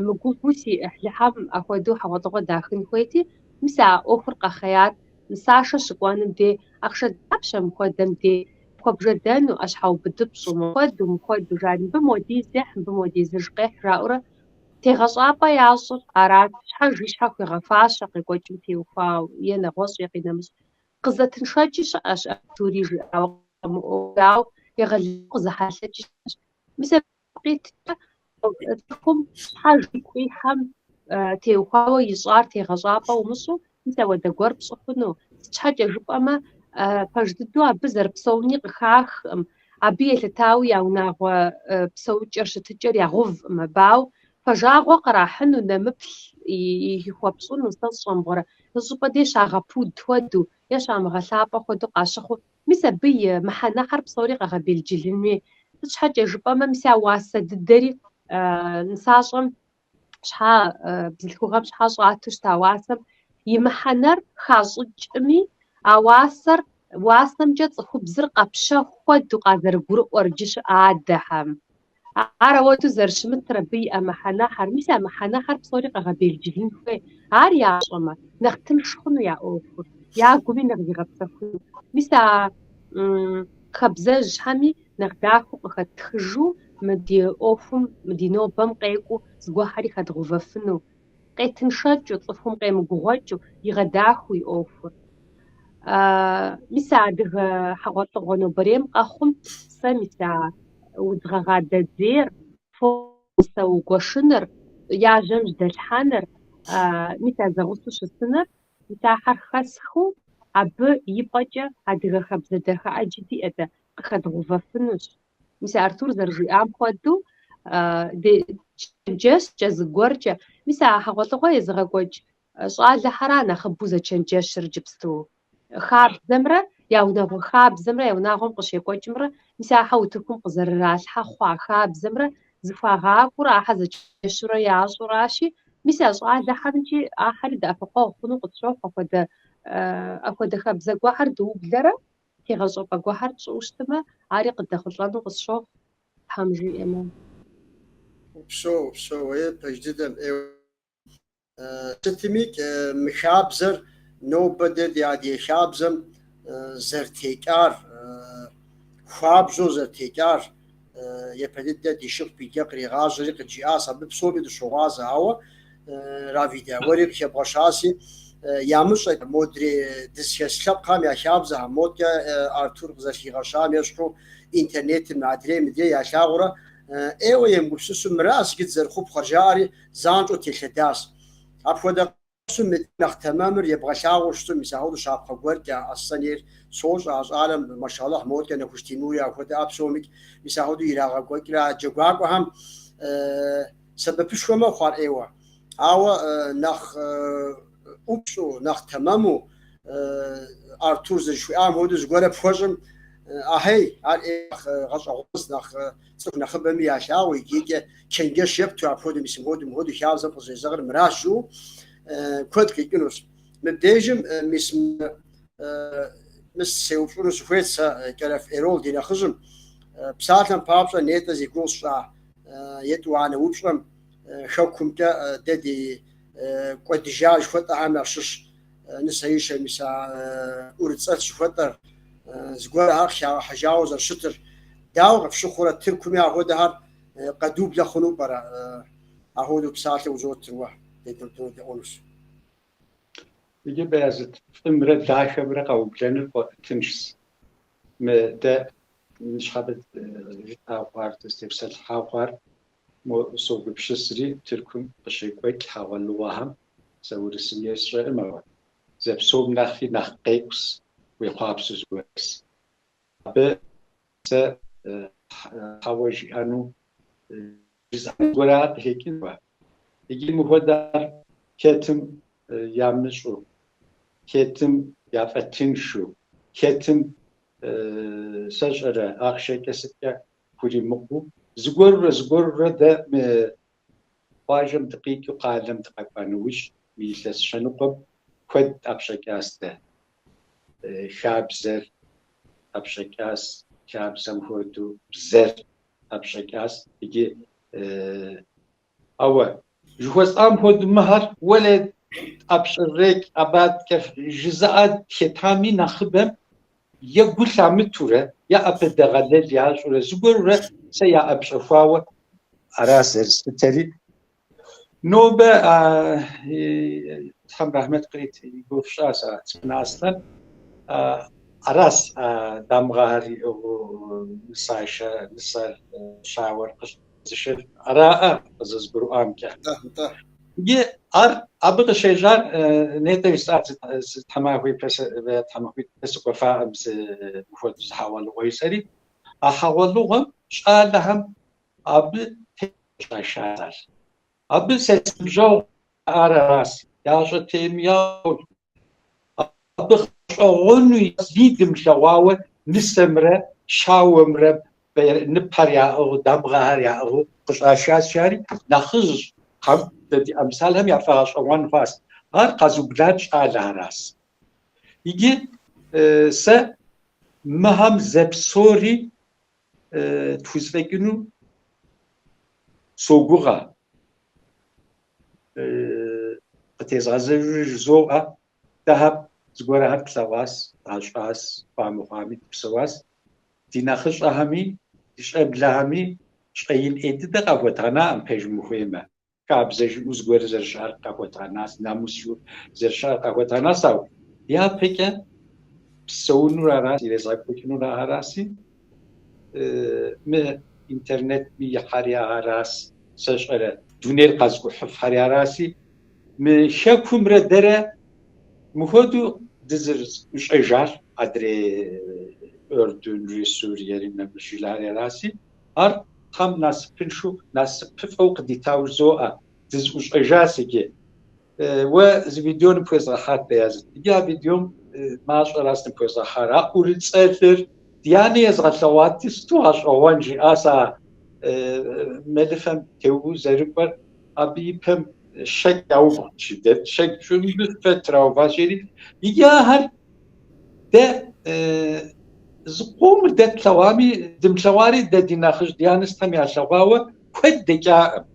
мыгувэу си ӏыхьлыхэм апхуэдэу хьэгъуэлӏыгъуэ дахын хуейти, мис а ӏуэхур къэхъеят, нысашэ щыкӏуэным дей, ахъшэ дапщэ мыхуэдэм дей, пхуэбжэдэну, ӏэщхьэубыдыпщӏу, мыхуэдэу, мыхуэдэу, жари, мыбы модиз ехь, мыбы модизыж къехь, жаӏэурэ тегъэщӏапӏэ ящӏыр арат, щхьэж и щхьэ хуегъэфащэ къекӏуэкӏым теухуауэ е нэгъуэщӏ е къинэмыщӏ. Къызэтыншэкӏи щыӏэщ, Артури жиӏауэ къэмыӏуэхуауэ, егъэлеяуэ къызэхьэлъэкӏи щыӏэщ. Мис абы къиткӏэ цӏыхум щхьэж игу къихьэм теухуауэ ищӏар тегъэщӏапӏэ умыщӏу, мис ауэдэ гуэр пщӏы хъуну. Сыт щхьэкӏэ жыпӏэмэ, пэж дыдэу абы зэрыпсэуни къыхахкъым, абы елъытауэ я унагъуэ псэукӏэр, щытыкӏэр ягъувкъым абы, ауэ фэжагъуэ кърахьыну, нэмыплъ хуэпщӏыну, сэ сщӏэ мыгъуэрэ, зыщӏыпӏэ дей щагъэпуд хуэдэу е щамыгъэлъапӏэ хуэдэу къащыхъуу, мис абы и мыхьэнэхэр псори къэгъэбелджылын хуей. Сыт щхьэкӏэ жыпӏэмэ, мис а уасэ дыдэри нысащӏэм щхьа, бзылъхугъэм щхьа щӏату щыта уасэм и мыхьэнэр хащӏыкӏми, а уасэр уасэмкӏэ цӏыхубзыр къэпщэху хуэдэу къазэрыгурыӏуэр иджы щыӏэ адэхэм. Ар ауэдэу зэрыщымытыр, абы иӏэ мыхьэнэхэр, мис а мыхьэнэхэр псори къэгъэбелджылын хуей. Ар ящӏэмэ, нэхъ тынш хъуну я ӏуэхур, я гуми нэхъ зигъэпсэхуну. Мис а хабзэжьхэми нэхъ дахэу къыхэтхыжу мы ди ӏуэхум, мы ди нобэм къекӏуу зыгуэрхэри хэдгъэувэфыну, къетыншэкӏыу, цӏыхум къемыгугъуэкӏыу, игъэдахэу и ӏуэхур. Мис а адыгэ хьэгъуэлӏыгъуэ нобэрейм къэхъум сэ мис а удз гъэгъа дэдзейр, фо угуэшыныр, я жьэм жьэдэлъхьэныр, мис а зэгъусэу щысыныр, мис ахэр хэсхыу, абы и пӏэкӏэ адыгэ хабзэ дахэ ӏэджи диӏэ дэ, къыхэдгъэувэфынущ. Мис Артур зэрыжиӏам хуэдэу, чэнджэщкӏэ, зыгуэркӏэ, мис а хьэгъуэлӏыгъуэ езыгъэкӏуэкӏ щӏалэхьэра нэхъыбэу зэчэнджэщыр иджыпсту. Хабзэмрэ, я унагъуэ хабзэмрэ, я унагъуэм къыщекӏуэкӏымрэ, мис ахэр утыкум къызэрыралъхьэ хъуа хабзэмрэ зыхуагъакӏуэурэ ахэр зэчэнджэщурэ ящӏуращи, мис а щӏалэхьэмкӏи ахэри дэӏэпыкъуэгъу хъуну къытщохъу апхуэдэ апхуэдэ хабзэ гуэрхэр дыублэрэ тегъэщӏапӏэ гуэрхэр тщӏыуэ щытмэ, ари къыдэхъулӏэну къысщохъу, Тхьэм жиӏэмэ. Упсэу, упсэу, е пэж дыдэм, ӏейуэ. Сытмикӏ мы хабзэр нобэ дэ ди адыгэ хабзэм зэрытекӏар, хуабжьу зэрытекӏар, япэ дыдэ ди шыпхъу Билгэ къригъажьэри къыджиӏащ, абы псоми дыщогъуазэ, ауэ Равидэ, уэри къыхэбгъэщащи, ямыщӏэ модрей дызыхэс лъэпкъхэм я хабзэхэм, модкӏэ Артур къызэрыхигъэщам ещхьу интернетым адрей мыдрей ялъагъурэ ӏейуэ емыгупсысу мыращ иджы дызэрыхъупхъэр жаӏэри занщӏэу телъэдащ. Апхуэдэ къэсу мы нэхъ тэмэмыр ебгъэлъагъуу щыту, мис ахуэдэу щапхъэ гуэркӏэ Аслъэн ейр сощӏэ а щӏалэм, машаллахь, модкӏэ Нэхущ Тимури апхуэдэ а псомикӏ, мис ахуэдэу ирагъэкӏуэкӏрэ а джэгуакӏуэхэм сэбэпышхуэ мэхъу ар ӏейуэ. Ауэ нэхъ ӏупщӏу, нэхъ тэмэму Артур зэрыжыхуиӏам хуэдэу зыгуэрэ пхуэщӏым, ахьей, ар ӏей нэхъ гъэщӏэгъуэнщ, нэхъ цӏыху нэхъыбэми ялъагъуу, иджыкӏэ чэнджэщ епту апхуэдэу, мис мыхуэдэу, мыхуэдэу хабзэм къызэзэгъыр мыращ жыӏэу куэд къикӏынущ. Мыбдежым мис мыс сеупщӏыну сыхуейт сэ Кӏэрэф Эрол ди нэхъыжьым. Псалъэм папщӏэ нетӏэ зи гугъу сщӏа етӏуанэ упщӏэм хэкумкӏэ дэ ди кӏуэдыжа жыхуэтӏэхэм ящыщ нысэишэ мис а ӏурыцӏэлъ жыхуэтӏэр зыгуэр ар къыхагъэхьэжауэ зэрыщытыр. Дауэ къыпщыхъурэ Тыркуми ахуэдэхэр къэдублэ хъуну пӏэрэ? Ахуэдэу псалъэ узотыр уэ, дынодэӏуэнущ. Иджы Бэязыт фӏымрэ дахэмрэ къэублэныр тыншщ. Мы дэ ныщхьэбэ жытӏа хъуар, дызытепсэлъыхьа хъуар мо согупсысри Тыркум къыщекӏуэкӏ хьэгъуэлӏыгъуэхэм сэ Урысым ейр сщӏэӏым, ауэ зэпсом нэхъри нэхъ къекӏущ, уехъуапсэу зыгуэрс. Абы сэ хьэуэ жиӏэну жызыӏэну зыгуэрхэр къыхэкӏынуэ. Иджы мыхуэдэр хэтым ямыщӏу, хэтым яфӏэтыншу, хэтым сэ сщӏэрэ ахъшэкӏэ сыткӏэ хуримыкъуу, зыгуэрурэ зыгуэрурэ дэ мы къуажэм дыкъикӏыу къалэм дыкъэкӏуа нэужь, мы илъэс щэныкъуэм куэд ӏэпщӏэкӏащ дэ. Хабзэр ӏэпщӏэкӏащ, хабзэм хуэдэу бзэр ӏэпщӏэкӏащ. Иджы ауэ жыхуэсӏам хуэдэу мыхэр уэлей ӏэпщӏырекӏ, абаткӏэ жызыӏэ хетами нэхъыбэм е гу лъамытурэ, е ӏэпэдэгъэлэл ящӏурэ, зыгуэрурэ сэ яӏэпщӏэхуауэ ара зэрыслъытэри. Нобэ Тхьэм рахьмэт кърит и гугъу фщӏащ а Цӏынэ Аслъэн. Аращ а дамыгъэхэр иӏыгъыу нысашэ, нысэр, щауэр къыщӏэзышыр. Араӏэ къызэзгурыӏуамкӏэ. Иджы ар абы къыщежьар нетӏэ жысӏат зы тхьэмахуэ ипэ тхьэмахуитӏ ипэ сыкӏуэфаӏым зы мыхуэдэу зы хьэгъуэлӏыгъуэ жысӏэри. А хьэгъуэлӏыгъуэм щӏалэхэм абы къыщӏашащ ар. Абы сэ си ныбжьэгъу ар аращ, ящӏэтейми ящӏэу. Абы гъэщӏэгъуэну зи дымылъэгъуауэ нысэмрэ щауэмрэ ныпхэр яӏыгъыу, дамыгъэхэр яӏыгъыу къыщӏашащ жари, нэхъыжьхэм дэ ди ӏэмсалхэм яфӏэгъэщӏэгъуэн хъуащ. Ар къэзублар щӏалэхэращ. Иджы сэ мыхэм зэпсори тхузэфӏэкӏыну согугъэ. Къытезгъэзэжу жызоӏэ, дэхэр зыгуэрхэр тлъэгъуащ, дгъэщӏащ, хъуа-мыхъуами дыпсэуащ. Ди нэхъыщӏэхэми, ди щӏэблэхэми щӏэин ӏей дыдэ къахуэдгъэнаӏым, пэжым ухуеймэ. Хабзэ жыӏэу зыгуэр зэрыщыӏэр къахуэдгъэнащ, намус жыӏэу зэрыщыӏэр къахуэдгъэнащ, ауэ дяпэкӏэ псэунур аращ, ирезгъэкӏуэкӏынур араси, мы интернетми ихьэри аращ, сэ сщӏэрэ дунейр къэзыкӏухьыфхэри араси, мы хэкумрэ дэрэ мыхуэдэу дызэрыӏущӏэжар адрей Ӏурдунри, Суриери, нэмыщӏ жылэхэри араси, Ар Тхьэм насыпыншэу, насыпыфӏэу къыдитауэ жызоӏэ, дызыӏущӏэжащ иджы. Уэ зы видео ныпхуезгъэхьат, Бэязыт. Иджы а видеом мащӏэращ ныпхуезгъэхьар. А ӏурыцӏэлъыр ди анэ езгъэлъэгъуати, сыту гъэщӏэгъуэн, жиӏащ а мэлыфэм теувэу зэрыкӏуэр. Абы и пэм щэкӏ яубгъут, жи, дэ щэкӏ мыбы фэ трауващ, жери. Иджы ахэр Дэ зыкъомыр дэ тлъэгъуами, дымылъэгъуари дэ ди нэхъыжь ди анэ сытхэм ялъэгъуауэ куэд дэкӏаӏым.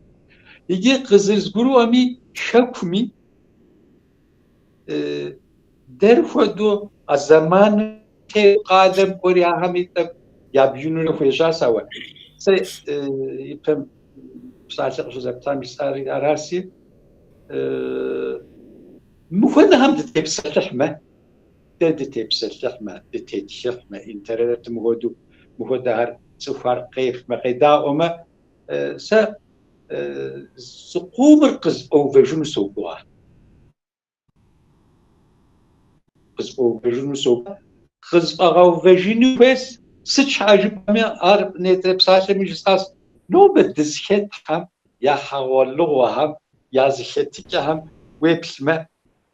Иджы къызэрызгурыӏуэми, хэкуми дэр хуэдэу а зэманым къалэм кӏуэри ахэми тӏэкӏу ябжынурэ хуежьащ, ауэ сэ ипэм псалъэ къыщызэптам жысӏари араси, Мыхуэдэхэм дытепсэлъыхьмэ, дэ дытепсэлъыхьмэ, дытетхыхьмэ, интернетым хуэдэу мыхуэдэхэр цӏыхухэр къеплъмэ, къедаӏуэмэ, сэ зыкъомыр къызэфӏэувэжыну согугъэ. Къызэфӏэувэжыну согугъэ. Къызэфӏэгъэувэжыну хуейс, сыт щхьэ жыпӏэми, ар нетӏрей псалъэми жысӏащ, нобэ дызыхэтхэм я хьэгъуэлӏыгъуэхэм. я зэхэтыкӏэхэм уеплъмэ,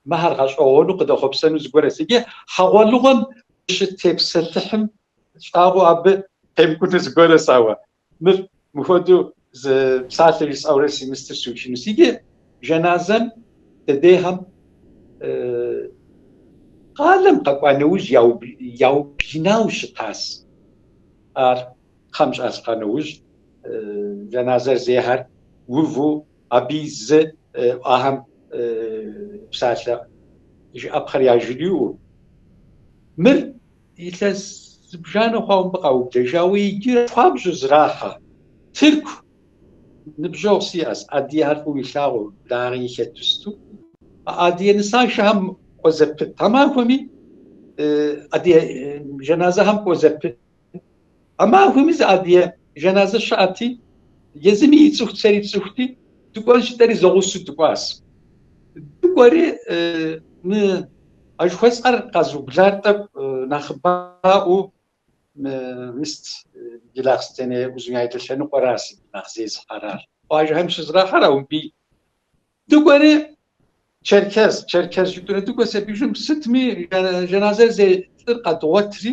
мыхэр гъэщӏэгъуэну къыдэхъуэпсэну зыгуэрэс. Иджы хьэгъуэлӏыгъуэм щытепсэлъыхьым щӏагъуэу абы къемыкӏуну зыгуэрэс, ауэ мыр мыхуэдэу зы псалъэ жысӏэурэ си мыстыр сыухынус. Иджы жэназэм дэдейхэм къалэм къэкӏуа нэужь яублынауэ щытащ. Ар кхъэм щӏалъхьа нэужь жэназэр зейхэр уву абы зы ахэм псалъэ жыӏэпхъэр яжриӏэу. Мыр илъэс зыбжанэ хъуауэ мыбы къаублэжауэ иджы хуабжьу зрахьэ. Тырку ныбжьэгъу сиӏэщ, адыгэхэр фӏыуэ илъагъуу, благъи хэту сыту. Адыгэ нысашэхэм кӏуэ зэпыт. А махуэми адыгэ жэназэхэм кӏуэ зэпыт. А махуэми зы адыгэ жэназэ щыӏэти, езыми ицӏыхут, сэри тцӏыхути, дыкӏуэнщ жытӏэри зэгъусэу дыкӏуащ. Дыкӏуэри мы а жыхуэсӏэр къэзыублар тӏэкӏу нэхъыбаӏуэу мыст Джылахъстэней Узуняйлэ лъэныкъуэращ нэхъ зезыхьэрар. Къуажэхэм щызэрахьэр ауэ мыбы дыкӏуэри Черкес, Черкес жытӏэурэ дыкӏуэс абыжым сытми жэназэр зей лӏыр къэдгъуэтри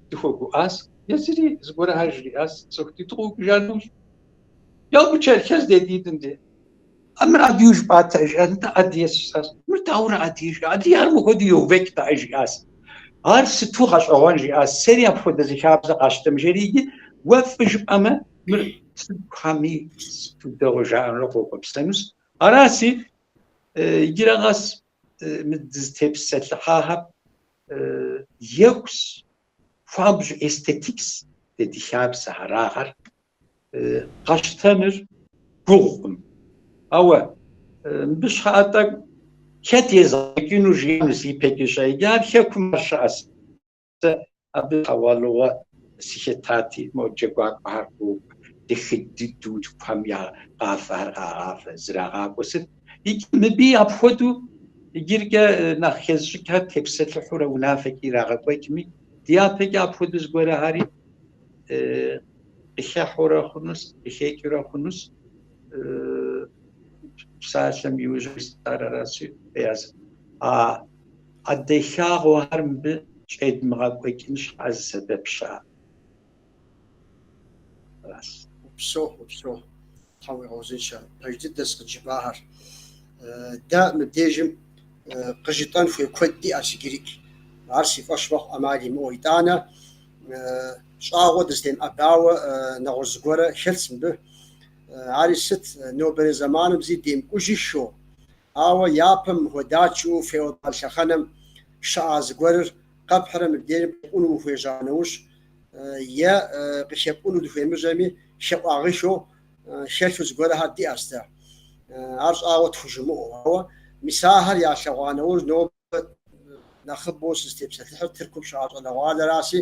дыхуэгуӏащ. Езыри зыгуэрхэр жриӏащ, тцӏыхути дыкъыӏукӏыжа нэужь. Я bu Черкес дедидым де. А мыр адыгэу жыпӏатэӏэ жиӏащ, нтӏэ адыгэщ жысӏащ. Мыр дауэрэ адыгэ жиӏа? Адыгэр мыхуэдэу еувэкӏтэӏэ жиӏащ. Ар сыту гъэщӏэгъуэн жиӏащ. Сэри апхуэдэ зы хабзэ къащтэм жери иджы уэ фӏы жыпӏэмэ, мыр цӏыкӏухэми сыту дэгъуэ жаӏэнурэ къохъуэпсэнущ. Араси, иджырэ къэс мы дызытепсэлъыхьахэм екӏущ, хуабжьу эстетикщ дэ ди хабзэхэр, ахэр къэщтэныр гугъукъым. Ауэ мыбы щхьэӏэ тӏэкӏу хэт езыгъэкӏыну жиӏэнущ ипэкӏи щӏэ, иджы ар хэкум ар щыӏэщ. Сэ абы хьэгъуэлӏыгъуэ сыхэтати, мо джэгуакӏуэхэр къокӏуэ, дахэ дыдэу цӏыхухэм я къафэхэр къагъафэ, зрагъакӏуэ сыт. Икӏи мыбыи апхуэдэу иджыркӏэ нэхъ хэзыщӏыкӏхэр тепсэлъыхьурэ унафэкӏи ирагъэкӏуэкӏми, дяпэкӏэ апхуэдэу зыгуэрхэри къыхэхьурэ хъунущ, къыхэкӏыурэ хъунущ. Псалъэм иужь жысӏар аращи, а А дахагъэхэр мыбы щӏедмыгъэкӏуэкӏын щхьэ зы сэбэп щыӏэ. Аращ. Упсэу, упсэу. Тхьэм уигъэузыншэ. Пэж дыдэщ къыджыпӏахэр. Дэ мыбдежым къыжытӏэн хуей куэд диӏэщ иджырикӏ. Ар си фӏэщ мэхъу ӏэмал имыӏэу. Итӏанэ щӏагъуэ дызытемыӏэбауэ нэгъуэщӏ зыгуэрэ хэлъщ мыбы. Ари сыт, нобэрей зэманым зи демкӏужыххэу, Ауэ япэм мыхуэдат жыӏэу феодал лъэхъэнэм щыӏа зыгуэрыр къэпхьрэ мыбдежым къипӏуну ухуежьа нэужь, е къыхэпӏуну дыхуемыжьэми, хэӏуагъыххэу хэлъу зыгуэрхэр диӏэщ дэ. Ар щӏагъуэ тхужымыӏэу. Ауэ мис ахэр ялъэгъуа нэужь нобэ нэхъыбэу сызытепсэлъыхьыр Тыркум щыӏа щӏалэгъуалэращи,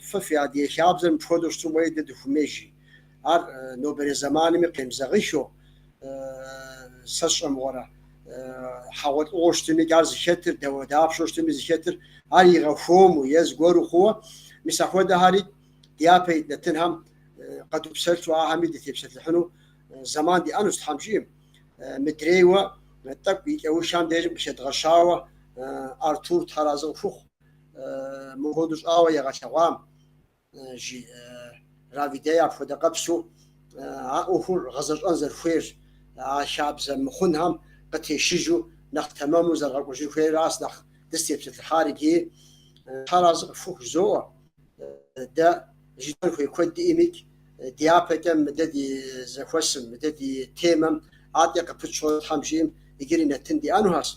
фэ фи адыгэ хабзэр мыпхуэдэу щыту уей дэ дыхумей жи. Ар нобэрей зэманми къемызэгъыххэу, сэ сщӏэ мыгъуэрэ, хьэгъуэлӏыгъуэу щытми, ар зыхэтыр, дауэдапщэу щытми зыхэтыр, ар игъэхуому е зыгуэру хъууэ, мис ахуэдэхэри дяпэ ит нэтынхэм къэдупсэлъу ахэми дытепсэлъыхьыну зэман диӏэнущ Тхьэм жиӏэм. Мыдрейуэ тӏэкӏу и кӏэуххэм дежым къыхэдгъэщауэ Артур Тхьэразы къыхухъу мыхуэдэу щӏауэ егъэлъэгъуам. Жи Равидей апхуэдэ къэпсу а ӏуэхур гъэзэщӏэн зэрыхуейр, а хабзэ мыхъунхэм къытещыжу нэхъ тэмэму зэрыгъэкӏуэжын хуейращ нэхъ дызытепсэлъыхьар икӏи Тхьэразы къыфхухъу жызоӏэ. Дэ жытӏэн хуей куэд диӏэмикӏ, дяпэкӏэ мыдэ ди зэхуэсым, мыдэ ди темэм адэкӏэ къыпытщэу Тхьэм жиӏэм иджыри нэтын диӏэнухэщ.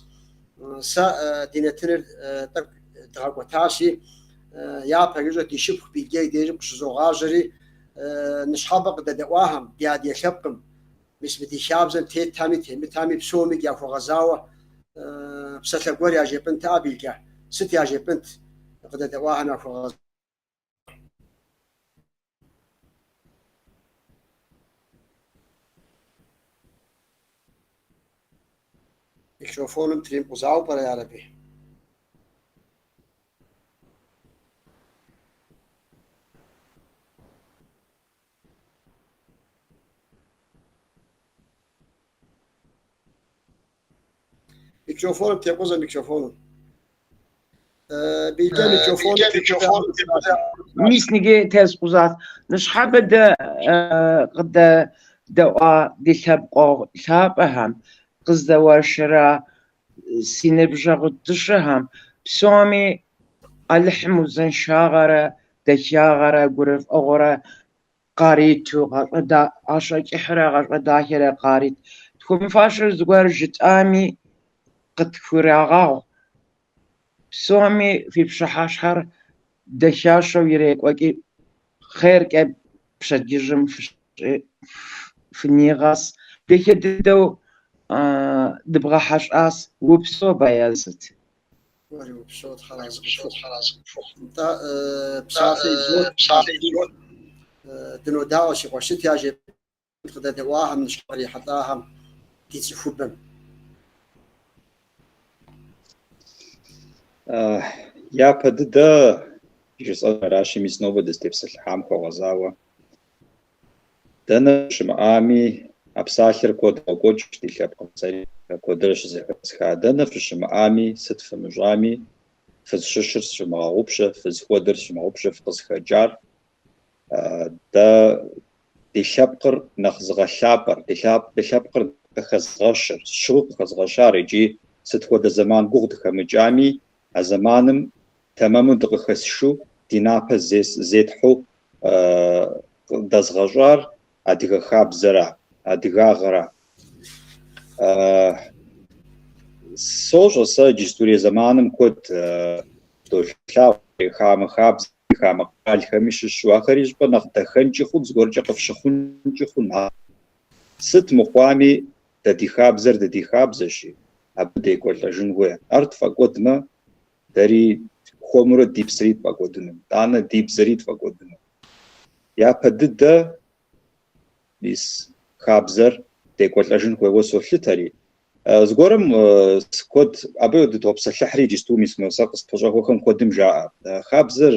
Сэ ди нэтыныр тӏэкӏу дгъэкӏуэтащи, япэщӏыкӏэ ди шыпхъу Билге и дежым къыщызогъажьэри, ныщхьэбэ къыдэдэӏуахэм, ди адыгэ лъэпкъым, мис мы ди хабзэм тетами темытами псоми яхуэгъэзауэ псалъэ гуэр яжепӏынтэӏэ, Билге? Сыт яжепӏынт къыдэдэӏуахэм яхуэгъэзауэ? Микрофоным тримкъузауэ пӏэрэ, ярэби? Микрофоным текъузэ микрофоным. Билге микрофоным текъузэ. Мис ныги тезкъузат. Ныщхьэбэ дэ къыдэдэӏуа ди лъэпкъэгъу лъапӏэхэм, къыздэуэршэра си ныбжьэгъу дыщэхэм псоми Алыхьым узыншагъэрэ дахагъэрэ гурыфӏыгъуэрэ къариту, гъащӏэ кӏыхьрэ гъащӏэ дахэрэ къарит. Тхуэмыфащэу зыгуэр жытӏами къытхурагъэгъу. Псоми фи пщыхьэщхьэр дахащэу ирекӏуэкӏи, хъеркӏэ пщэдджыжьым фынигъэс. Дахэ дыдэу дыбгъэхьэщӏащ. Упсэу, Баязыт. Уэри упсэу, Тхьэр арэзы къыпхухъу. Нтӏэ, псалъэ изот. Дынодаӏуэ, си къуэш, сыт яжепӏэнт къыдэдэӏуахэм, ныщхьэбэ кърихьэлӏахэм, ди цӏыхубэм? Япэ дыдэ жысӏэнур аращи, мис нобэ дызытепсэлъыхьам хуэгъэзауэ. Дэнэ щымыӏами, а псалъэр куэд къокӏуэкӏ ди лъэпкъым, сэри куэдрэ щызэхэсха. Дэнэ фыщымыӏами, сыт фымыщӏами, фызщыщыр зыщывмыгъэгъупщэ, фызхуэдэр зыщывмыгъэгъупщэ, фыкъызыхэкӏар. Дэ ди лъэпкъыр нэхъ зыгъэлъапӏэр, ди лъэпкъыр къыхэзгъэщыр, щыгъуи къыхэзгъэщар икӏи сыт хуэдэ зэман гугъу дыхэмыкӏами, а зэманым тэмэму дыкъыхэсшу, ди напэ зетхьэу дэзгъэщӏар адыгэ хабзэра, адыгагъэра. Сощӏэ сэ иджыстурей зэманым куэд долъагъу хамэ хабзэ, хамэ къэралхэми щыщу, ахэри щӏыпӏэ нэхъ дахэнкӏи хъун, зыгуэркӏэ къыфщыхъункӏи хъун. Сыт мыхъуами, дэ ди хабзэр дэ ди хабзэщи, абы декӏуэлӏэжын хуей. Ар тфӏэкӏуэдмэ, дэри хуэмурэ ди псэри тфӏэкӏуэдыну, итӏанэ ди бзэри тфӏэкӏуэдыну. Япэ дыдэ мис хабзэр декӏуэлӏэжын хуейуэ солъытэри, зыгуэрым куэд абы дытопсэлъыхьри иджысту мис мы сэ къыспэщӏэхуэхэм куэдым жаӏэ. Хабзэр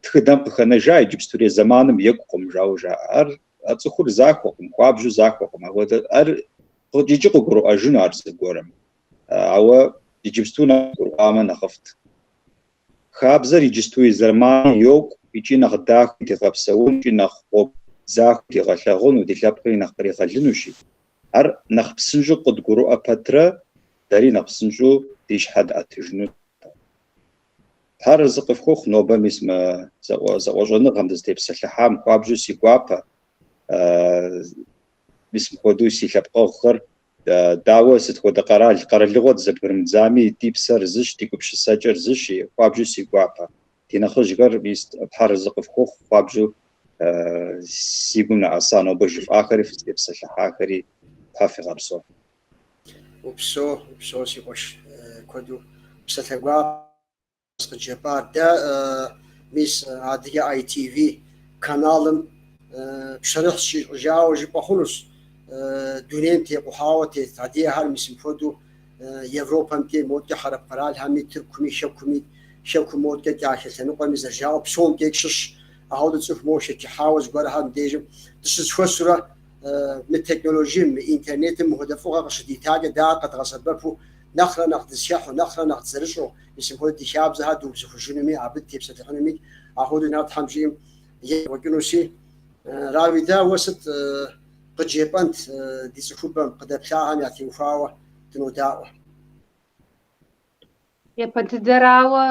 тхыдэм къыхэнэжа иджыпстурей зэманым екӏукъым жауэ жаӏэ. Ар а цӏыхур захуэкъым, хуабжьу захуэкъым. Апхуэдэ ар иджы къыгурыӏуэжыну ар зыгуэрым. Ауэ иджыпсту нэхъ гурыӏуамэ нэхъыфӏт. Хабзэр иджысту и зэманым йокӏу икӏи нэхъ дахэу дигъэпсэун, икӏи нэхъ гъуэгу захуэ дигъэлъагъуну, ди лъэпкъри нэхъ къригъэлынущи. Ар нэхъ псынщӏэу къыдгурыӏуэ пэтрэ, дэри нэхъ псынщӏэу ди щхьэ дыӏэтыжыну. Тхьэр арэзы къыфхухъу нобэ мис мы зэӏуэщӏэныгъэм дызытепсэлъыхьам хуабжьу си гуапэ. Мис мыпхуэдэу си лъэпкъэгъухэр дауэ сыт хуэдэ къэрал, къэралыгъуэ дызэбгрымыдзами, ди псэр зыщ, ди гупсысэкӏэр зыщи, хуабжьу си гуапэ. Ди нэхъыжьхэр мис Тхьэр арэзы къыфхухъу, хуабжьу си гум нэӏэса нобэ жыфӏахэри, фызытепсэлъыхьахэри Тхьэ фигъэпсэу. Упсэу, упсэу, си къуэш, куэду псалъэ гуапэ къыджепӏар. Дэ мис Адыгэ ITV каналым пщэрылъ щищӏыжауэ жыпӏэ хъунущ, дунейм текъухьауэ тет адыгэхэр мис мыпхуэдэу Европэм дей, моткӏэ хьэрып къэралхэми, Тыркуми, Хэкуми, Хэкум моткӏэ кӏахэ лъэныкъуэми зэрыжаӏэу псом дей щыщ ахуэдэу цӏыху моуэ хэчыхьауэ зыгуэрхэм дежым дыщызэхуэсурэ мы технологием, мы интернетым мыхуэдэ фӏыгъэ къыщыдитакӏэ дэ ар къэдгъэсэбэпу нэхърэ нэхъ дызэхыхьэу, нэхърэ нэхъ дызэрыщӏэу, мис мыпхуэдэу ди хабзэхэр дыубзыхужынуми, абы дытепсэлъыхьынуми, ахуэдэу на Тхьэм жиӏэм екӏуэкӏынущи. Равидэ, уэ сыт къыджепӏэнт ди цӏыхубэм къыдэплъахэм ятеухуауэ дынодаӏуэ? Япэ дыдэрауэ,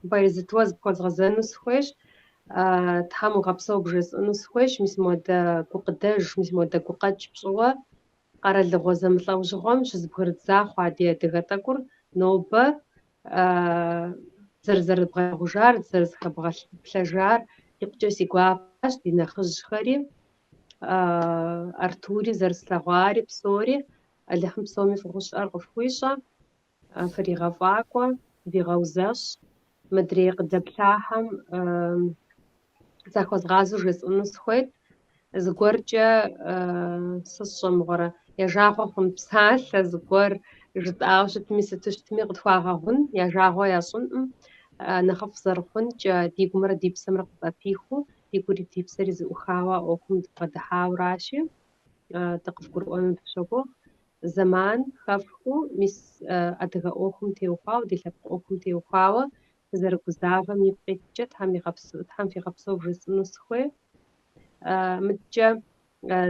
Баязыт, уэ зыпхуэзгъэзэну сыхуейщ. Тхьэм уигъэпсэу бжесӏэну сыхуейщ, мис модэ гукъыдэж, мис модэ гукъэкӏ пщӏыуэ къэралыгъуэ зэмылӏэужьыгъуэм щызэбгрыдза хъуа ди адыгэ тӏэкӏур нобэ зэрызэрыбгъэгъужар, зэрызэхэбгъэплъэжар икъукӏэ си гуапэщ, ди нэхъыжьхэри, Артури зэрыслъэгъуари псори, Алыхьым псоми фӏыгъуэу щыӏэр къыфхуищӏэ, фригъэфӏакӏуэ, вигъэузэщӏ. Мыдрей къыдэплъахэм захуэзгъазэу жесӏэну сыхуейт. Зыгуэркӏэ сэ сщӏэ мыгъуэрэ, я жагъуэ хъун псалъэ зыгуэр жытӏауэ щытми, сыту щытми къытхуагъэгъун, я жагъуэ ящӏынкъым. Нэхъыфӏ зэрыхъункӏэ ди гумрэ ди псэмрэ къытӏэпихыу, ди гури ди псэри зэӏухауэ а ӏуэхум дыбгъэдыхьауращи, дыкъывгурыӏуэну дыщогугъ. зэман хэфхыу мис адыгэ ӏуэхум теухуауэ, ди лъэпкъ ӏуэхум теухуауэ фызэрыгузавэм ипкъ иткӏэ Тхьэм игъэпсэу, Тхьэм фигъэпсэу вжесӏэну сыхуей. Мыдкӏэ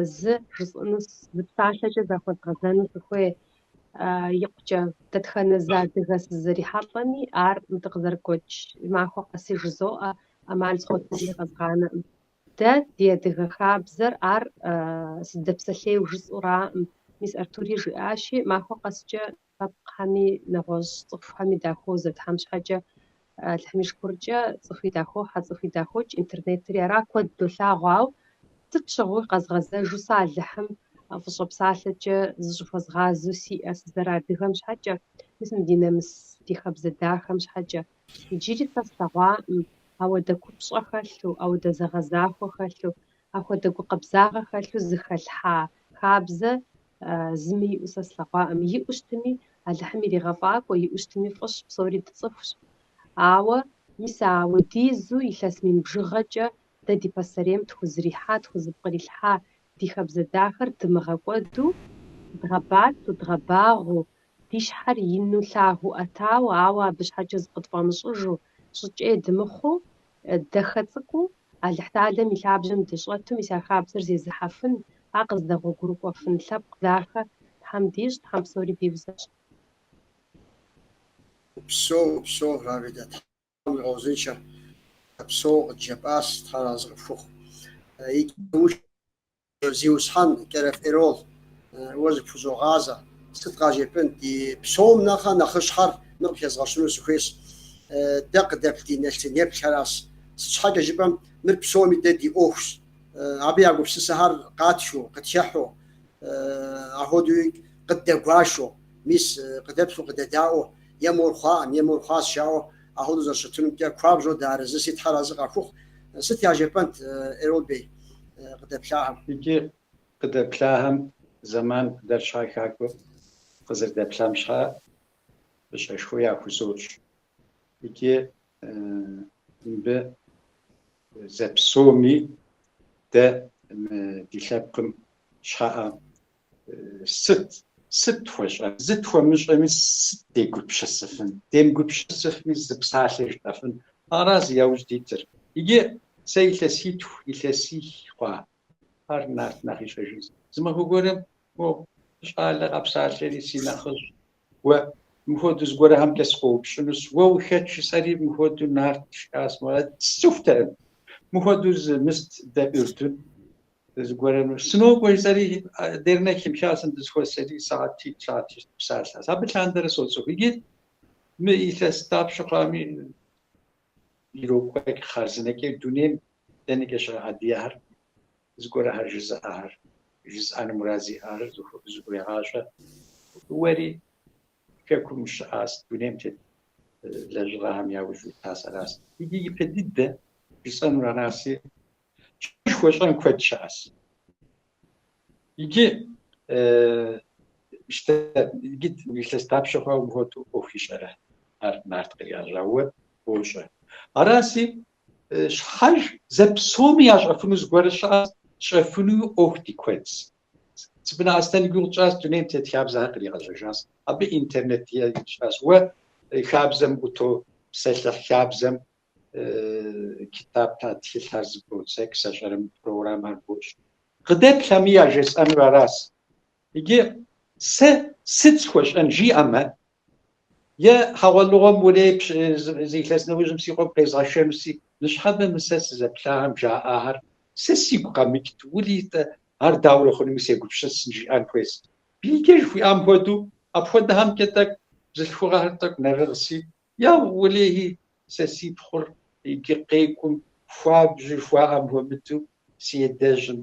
зы жысӏэну, зы псалъэкӏэ захуэзгъэзэну сыхуей икъукӏэ. Дэтхэнэ зы адыгэ сызэрихьэлӏэми, ар мы дыкъызэрыгуэкӏ махуэ къэси жызоӏэ, ӏэмал згъуэтми къэзгъанэкъым. Дэ ди адыгэ хабзэр ар сыдэпсэлъейуэ жысӏэураӏым. Мис Артури жиӏащи, махуэ къэскӏэ лъэпкъхэми, нэгъуэщӏ цӏыхухэми дахуозэ Тхьэм щхьэкӏэ, Алыхьым и шыкуркӏэ цӏыхуи дахохьэ, цӏыхуи дахокӏ, интернетри ара куэд долъагъу, ауэ сыт щыгъуи къэзгъэзэжу сэ Алыхьым фӏыщӏэ псалъэкӏэ зыщӏыхуэзгъазэу сиӏэ сызэрыадыгэм щхьэкӏэ, мис мы ди нэмыс, ди хабзэ дахэм щхьэкӏэ. Иджыри сэ слъэгъуаӏым ауэдэ купщӏэ хэлъу, ауэдэ зэгъэзахуэ хэлъу, ахуэдэ гукъабзагъэ хэлъу зыхэлъхьа хабзэ зыми иӏэу сэ слъэгъуаӏым. Иӏэу щытми, Алыхьым иригъэфӏакӏуэ, иӏэу щытми фӏыщ, псори дыцӏыхущ. Ауэ мис ауэдизу илъэс мин бжыгъэкӏэ дэ ди пасэрейм тхузрихьа, тхузыпкърилъхьа ди хабзэ дахэр дымыгъэкӏуэду, дгъэбатэу, дгъэбагъуэу, ди щхьэр ину лъагэу ӏэтауэ, ауэ абы щхьэкӏэ зыкъытфӏэмыщӏыжу, щӏыкӏей дымыхъуу, дахэ цӏыкӏуу Алыхьталэм и лъабжьэм дыщӏэту мис а хабзэр зезыхьэфын, ар къыздэгъуэгурыкӏуэфын лъэпкъ дахэ Тхьэм дищӏ, Тхьэм псори диузэщӏ. Упсэу, упсэу, Равидэ, Тхьэм уигъэузыншэ, псэу къыджепӏащ, Тхьэр арэзы къыпхухъу. Икӏи Зиусхьэн Кӏэрэф Эрол, уэ зыпхузогъазэ. Сыт къажепӏэн, ди псом нэхъэ нэхъыщхьэр мыр къыхэзгъэщыну сыхуейщ. Дэ къыдэплъ ди нэлъы-неплъхэращ. Сыт щхьэкӏэ жыпӏэм, мыр псоми дэ ди ӏуэхущ. Абы я гупсысэхэр къатхыу, къытхыхьу, ахуэдэуи къыддэгуашэу, мис къыдэплъу, къыдэдаӏуэу, е мор хъуаӏым, е мор хъуащ жаӏэу ахуэдэу зэрыщытынумкӏэ хуабжьу дыарэзыси, Тхьэр арэзы къахухъу. Сыт яжепӏэнт, Эрол бей, къыдэплъахэм? Иджы къыдэплъахэм зэман дэр щхьа хахыу къызэрыдэплъам щхьа фӏыщӏэшхуэ яхузощӏ. Иджы мыбы зэпсоми дэ мы ди лъэпкъым щхьэӏэ Сыт, сыт тхуэщӏэн? Зы тхуэмыщӏэми сыт дегупсысыфын? Демыгупсысыфми зы псалъэ жытӏэфын? Ара зи яужь дитыр. Иджы сэ илъэситху, илъэсих хъуа, ар Нарт нэхъ ищӏэжынщ. Зы махуэ гуэрым мо щӏалэ къэпсалъэри си нэхъыжь, уэ мыхуэдэу зыгуэрхэмкӏэ сыкъоупщӏынущ, уэ ухэт жысӏэри мыхуэдэу Нарт жиӏащ, мурад сцӏыхутэкъым. Мыхуэдэу зы мыст дэ Ӏурдун Зыгуэрым сынокӏуэ жысӏэри Дернекым хасэм дызэхуэсэри сыхьэтитӏ, сыхьэтищ дыпсалъащ. Абы лъандэрэ соцӏыху. Иджы мы илъэс дапщэ хъуами ирокӏуэкӏ хъарзынэкӏэ дунейм дэнэкӏэ щыӏэ адыгэхэр, зыгуэрхэр жызыӏэхэр, жызыӏэну мурад зиӏэхэр зыхурегъащӏэ. Уэри хэкум ущыӏащ, дунейм тет лэжьыгъэхэм яужь уитащ, аращ. Иджы ипэ дыдэ жысӏэнур араси, Хуэщӏэн куэд щыӏэщ. Иджы иджы илъэс дапщэ хъуауэ мыхуэдэу ӏуэху ищӏэрэ ар Нарт къригъэжьауэ бощӏэ. Араси, щхьэж зэпсоми ящӏэфыну зыгуэр щыӏэщ, тщӏэфынуи ӏуэху ди куэдщ. Цыбынэ Аслъэн и гугъу тщӏащ, дунейм тет хабзэхэр къригъэжьэжащ. Абы интернет ищӏащ. Уэ хабзэм утопсэлъыхь хабзэм китап тхылъхэр зыбодзэкӏ, сэ сщӏэрэ программэр бощӏ. Къыдэплъэми яжесӏэнур аращ. Иджы сэ сыт схуэщӏэн жиӏэмэ, е хьэгъуэлӏыгъуэм урей зы илъэс нэужьым си къуэм къезгъэшэнуси, ныщхьэбэ мы сэ сызэплъахэм жаӏахэр сэ сигу къэмыкӏт, ули-тӏэ, ар дауэрэ хъунуми сегупсысын жиӏэн хуейщ. Бигэ жыхуиӏам хуэдэу, апхуэдэхэмкӏэ тӏэкӏу бзылъхугъэхэр тӏэкӏу нэрыгъси, Я уэлэхьи, сэ си пхъур иджы къекӏум хуабжьу жыхуаӏэм хуэмыдэу си адэжьым,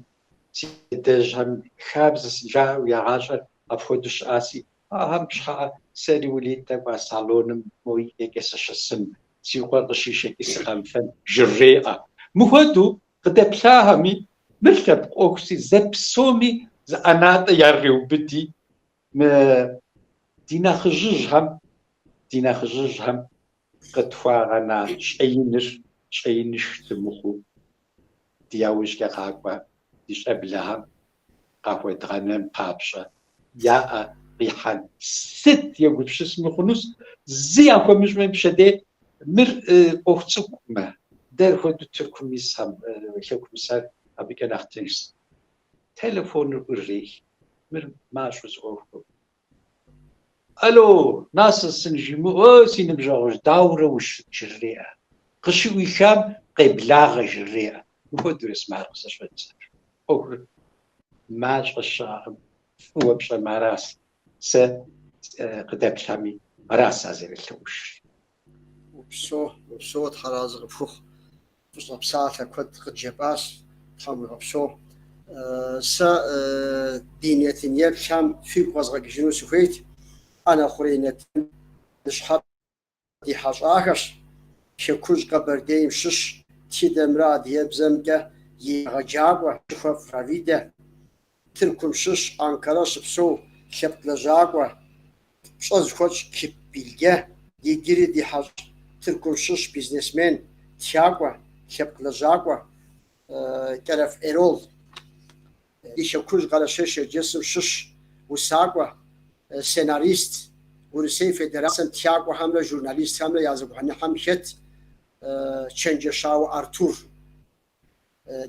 си адэжьхэм хабзэ жаӏэу я гъащӏэр апхуэдэу щыӏаси, ахэм щхьэӏэ сэри уэлей тӏэкӏу а салоным мо икӏэкӏэ сыщысын, си къуэр къыщишэкӏи сыкъэмыфэн жыреӏэ. Мыхуэдэу къыдэплъахэми, мыр лъэпкъ ӏуэхуси, зэпсоми зы ӏэнатӏэ ярыреубыди, Мы ди нэхъыжьыжьхэм, ди нэхъыжьыжьхэм къытхуагъэна щӏэиныр, щӏэинышх дымыхъуу, ди яужькӏэ къакӏуэ ди щӏэблэхэм къахуэдгъэнэн папщӏэ. я ӏэ къихьэн. Сыт егупсысми хъунущ, зы яхуэмыщӏми пщэдей мыр ӏуэху цӏыкӏумэ, дэр хуэдэу Тыркум исхэм, хэкум исхэр абыкӏэ нэхъ тыншщ. Телефоныр ӏуррех, мыр мащӏэу зы ӏуэхукъым. Алло, насылсын жимыӏэу, си ныбжьэгъужь, даурэ ущыт жрыреӏэ. Къыщыӏуихам къеблагъэ жрыреӏэ. Мыхуэдэурэ сэ ар къызэщӏэдзэр. ӏуэхур мащӏэ щыӏэкъым, фӏыуэ пщӏэмэ аращ. Сэ къыдэплъами, аращ сазэрелъэӏужыр. Упсэу, упсэу, Тхьэразэ къыпхухъу. Фӏыщӏэ псалъэ куэд къыджепӏащ, Тхьэм уигъэпсэу. Сэ ди нэтын еплъхэм фигу къэзгъэкӏыжыну сыхуейт. ӏэнэ хъурей нэтын ныщхьэбэ ди хьэщӏахэщ. Хэкужь Къэбэрдейм щыщ тхыдэмрэ адыгэбзэмкӏэ и егъэджакӏуэ Щыхуэфӏ Равидэ, Тыркум щыщ Анкара щыпсэу лъэпкъ лэжьакӏуэ пщӏэ зыхуэтщӏ Кып Билге, иджыри ди хьэщӏэщ Тыркум щыщ бизнесмен, тхакӏуэ, лъэпкъ лэжьакӏуэ Кӏэрэф Эрол, ди хэкужь Къэрэшей-Шэрджэсым щыщ усакӏуэ, сценарист, Урысей Федерацэм тхакӏуэхэмрэ журналистхэмрэ я зэгухьэныгъэм хэт Чэнджэщауэ Артур.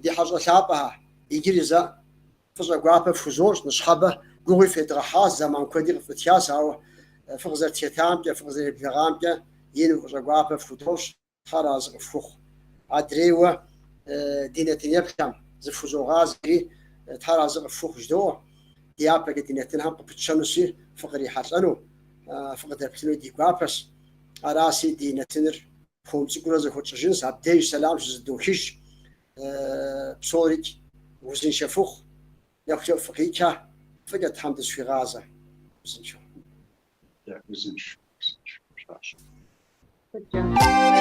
Ди хьэщӏэ лъапӏэхэ, иджыри зэ фӏыщӏэ гуапэ фхузощӏ, ныщхьэбэ гугъуи федгъэхьащ, зэман куэди къыфӏытхащ, ауэ фыкъызэрытхэтамкӏэ, фыкъызэреблэгъамкӏэ ину фӏыщӏэ гуапэ фхудощӏ, Тхьэр арэзы къыфхухъу. Адрейуэ ди нэтын еплъхэм зыфхузогъазэри, Тхьэр арэзы къыфхухъу жыдоӏэ, дяпэкӏэ ди нэтынхэм къыпытщэнущи, фыкърихьэлӏэну, фыкъыдэплъыну ди гуапэщ. Араси, ди нэтыныр Хуэм цӏыкӏурэ зэхуэтщӏыжынщ, абдеж сэлам щызэдохыж. Псорикӏ узыншэ фыхъу, нэхукӏэ фыкъикӏэ, фӏыкӏэ Тхьэм дызыхуигъазэ. Узыншэу. Узыншэу, узыншэу, пщащэ. Фӏыкӏэ.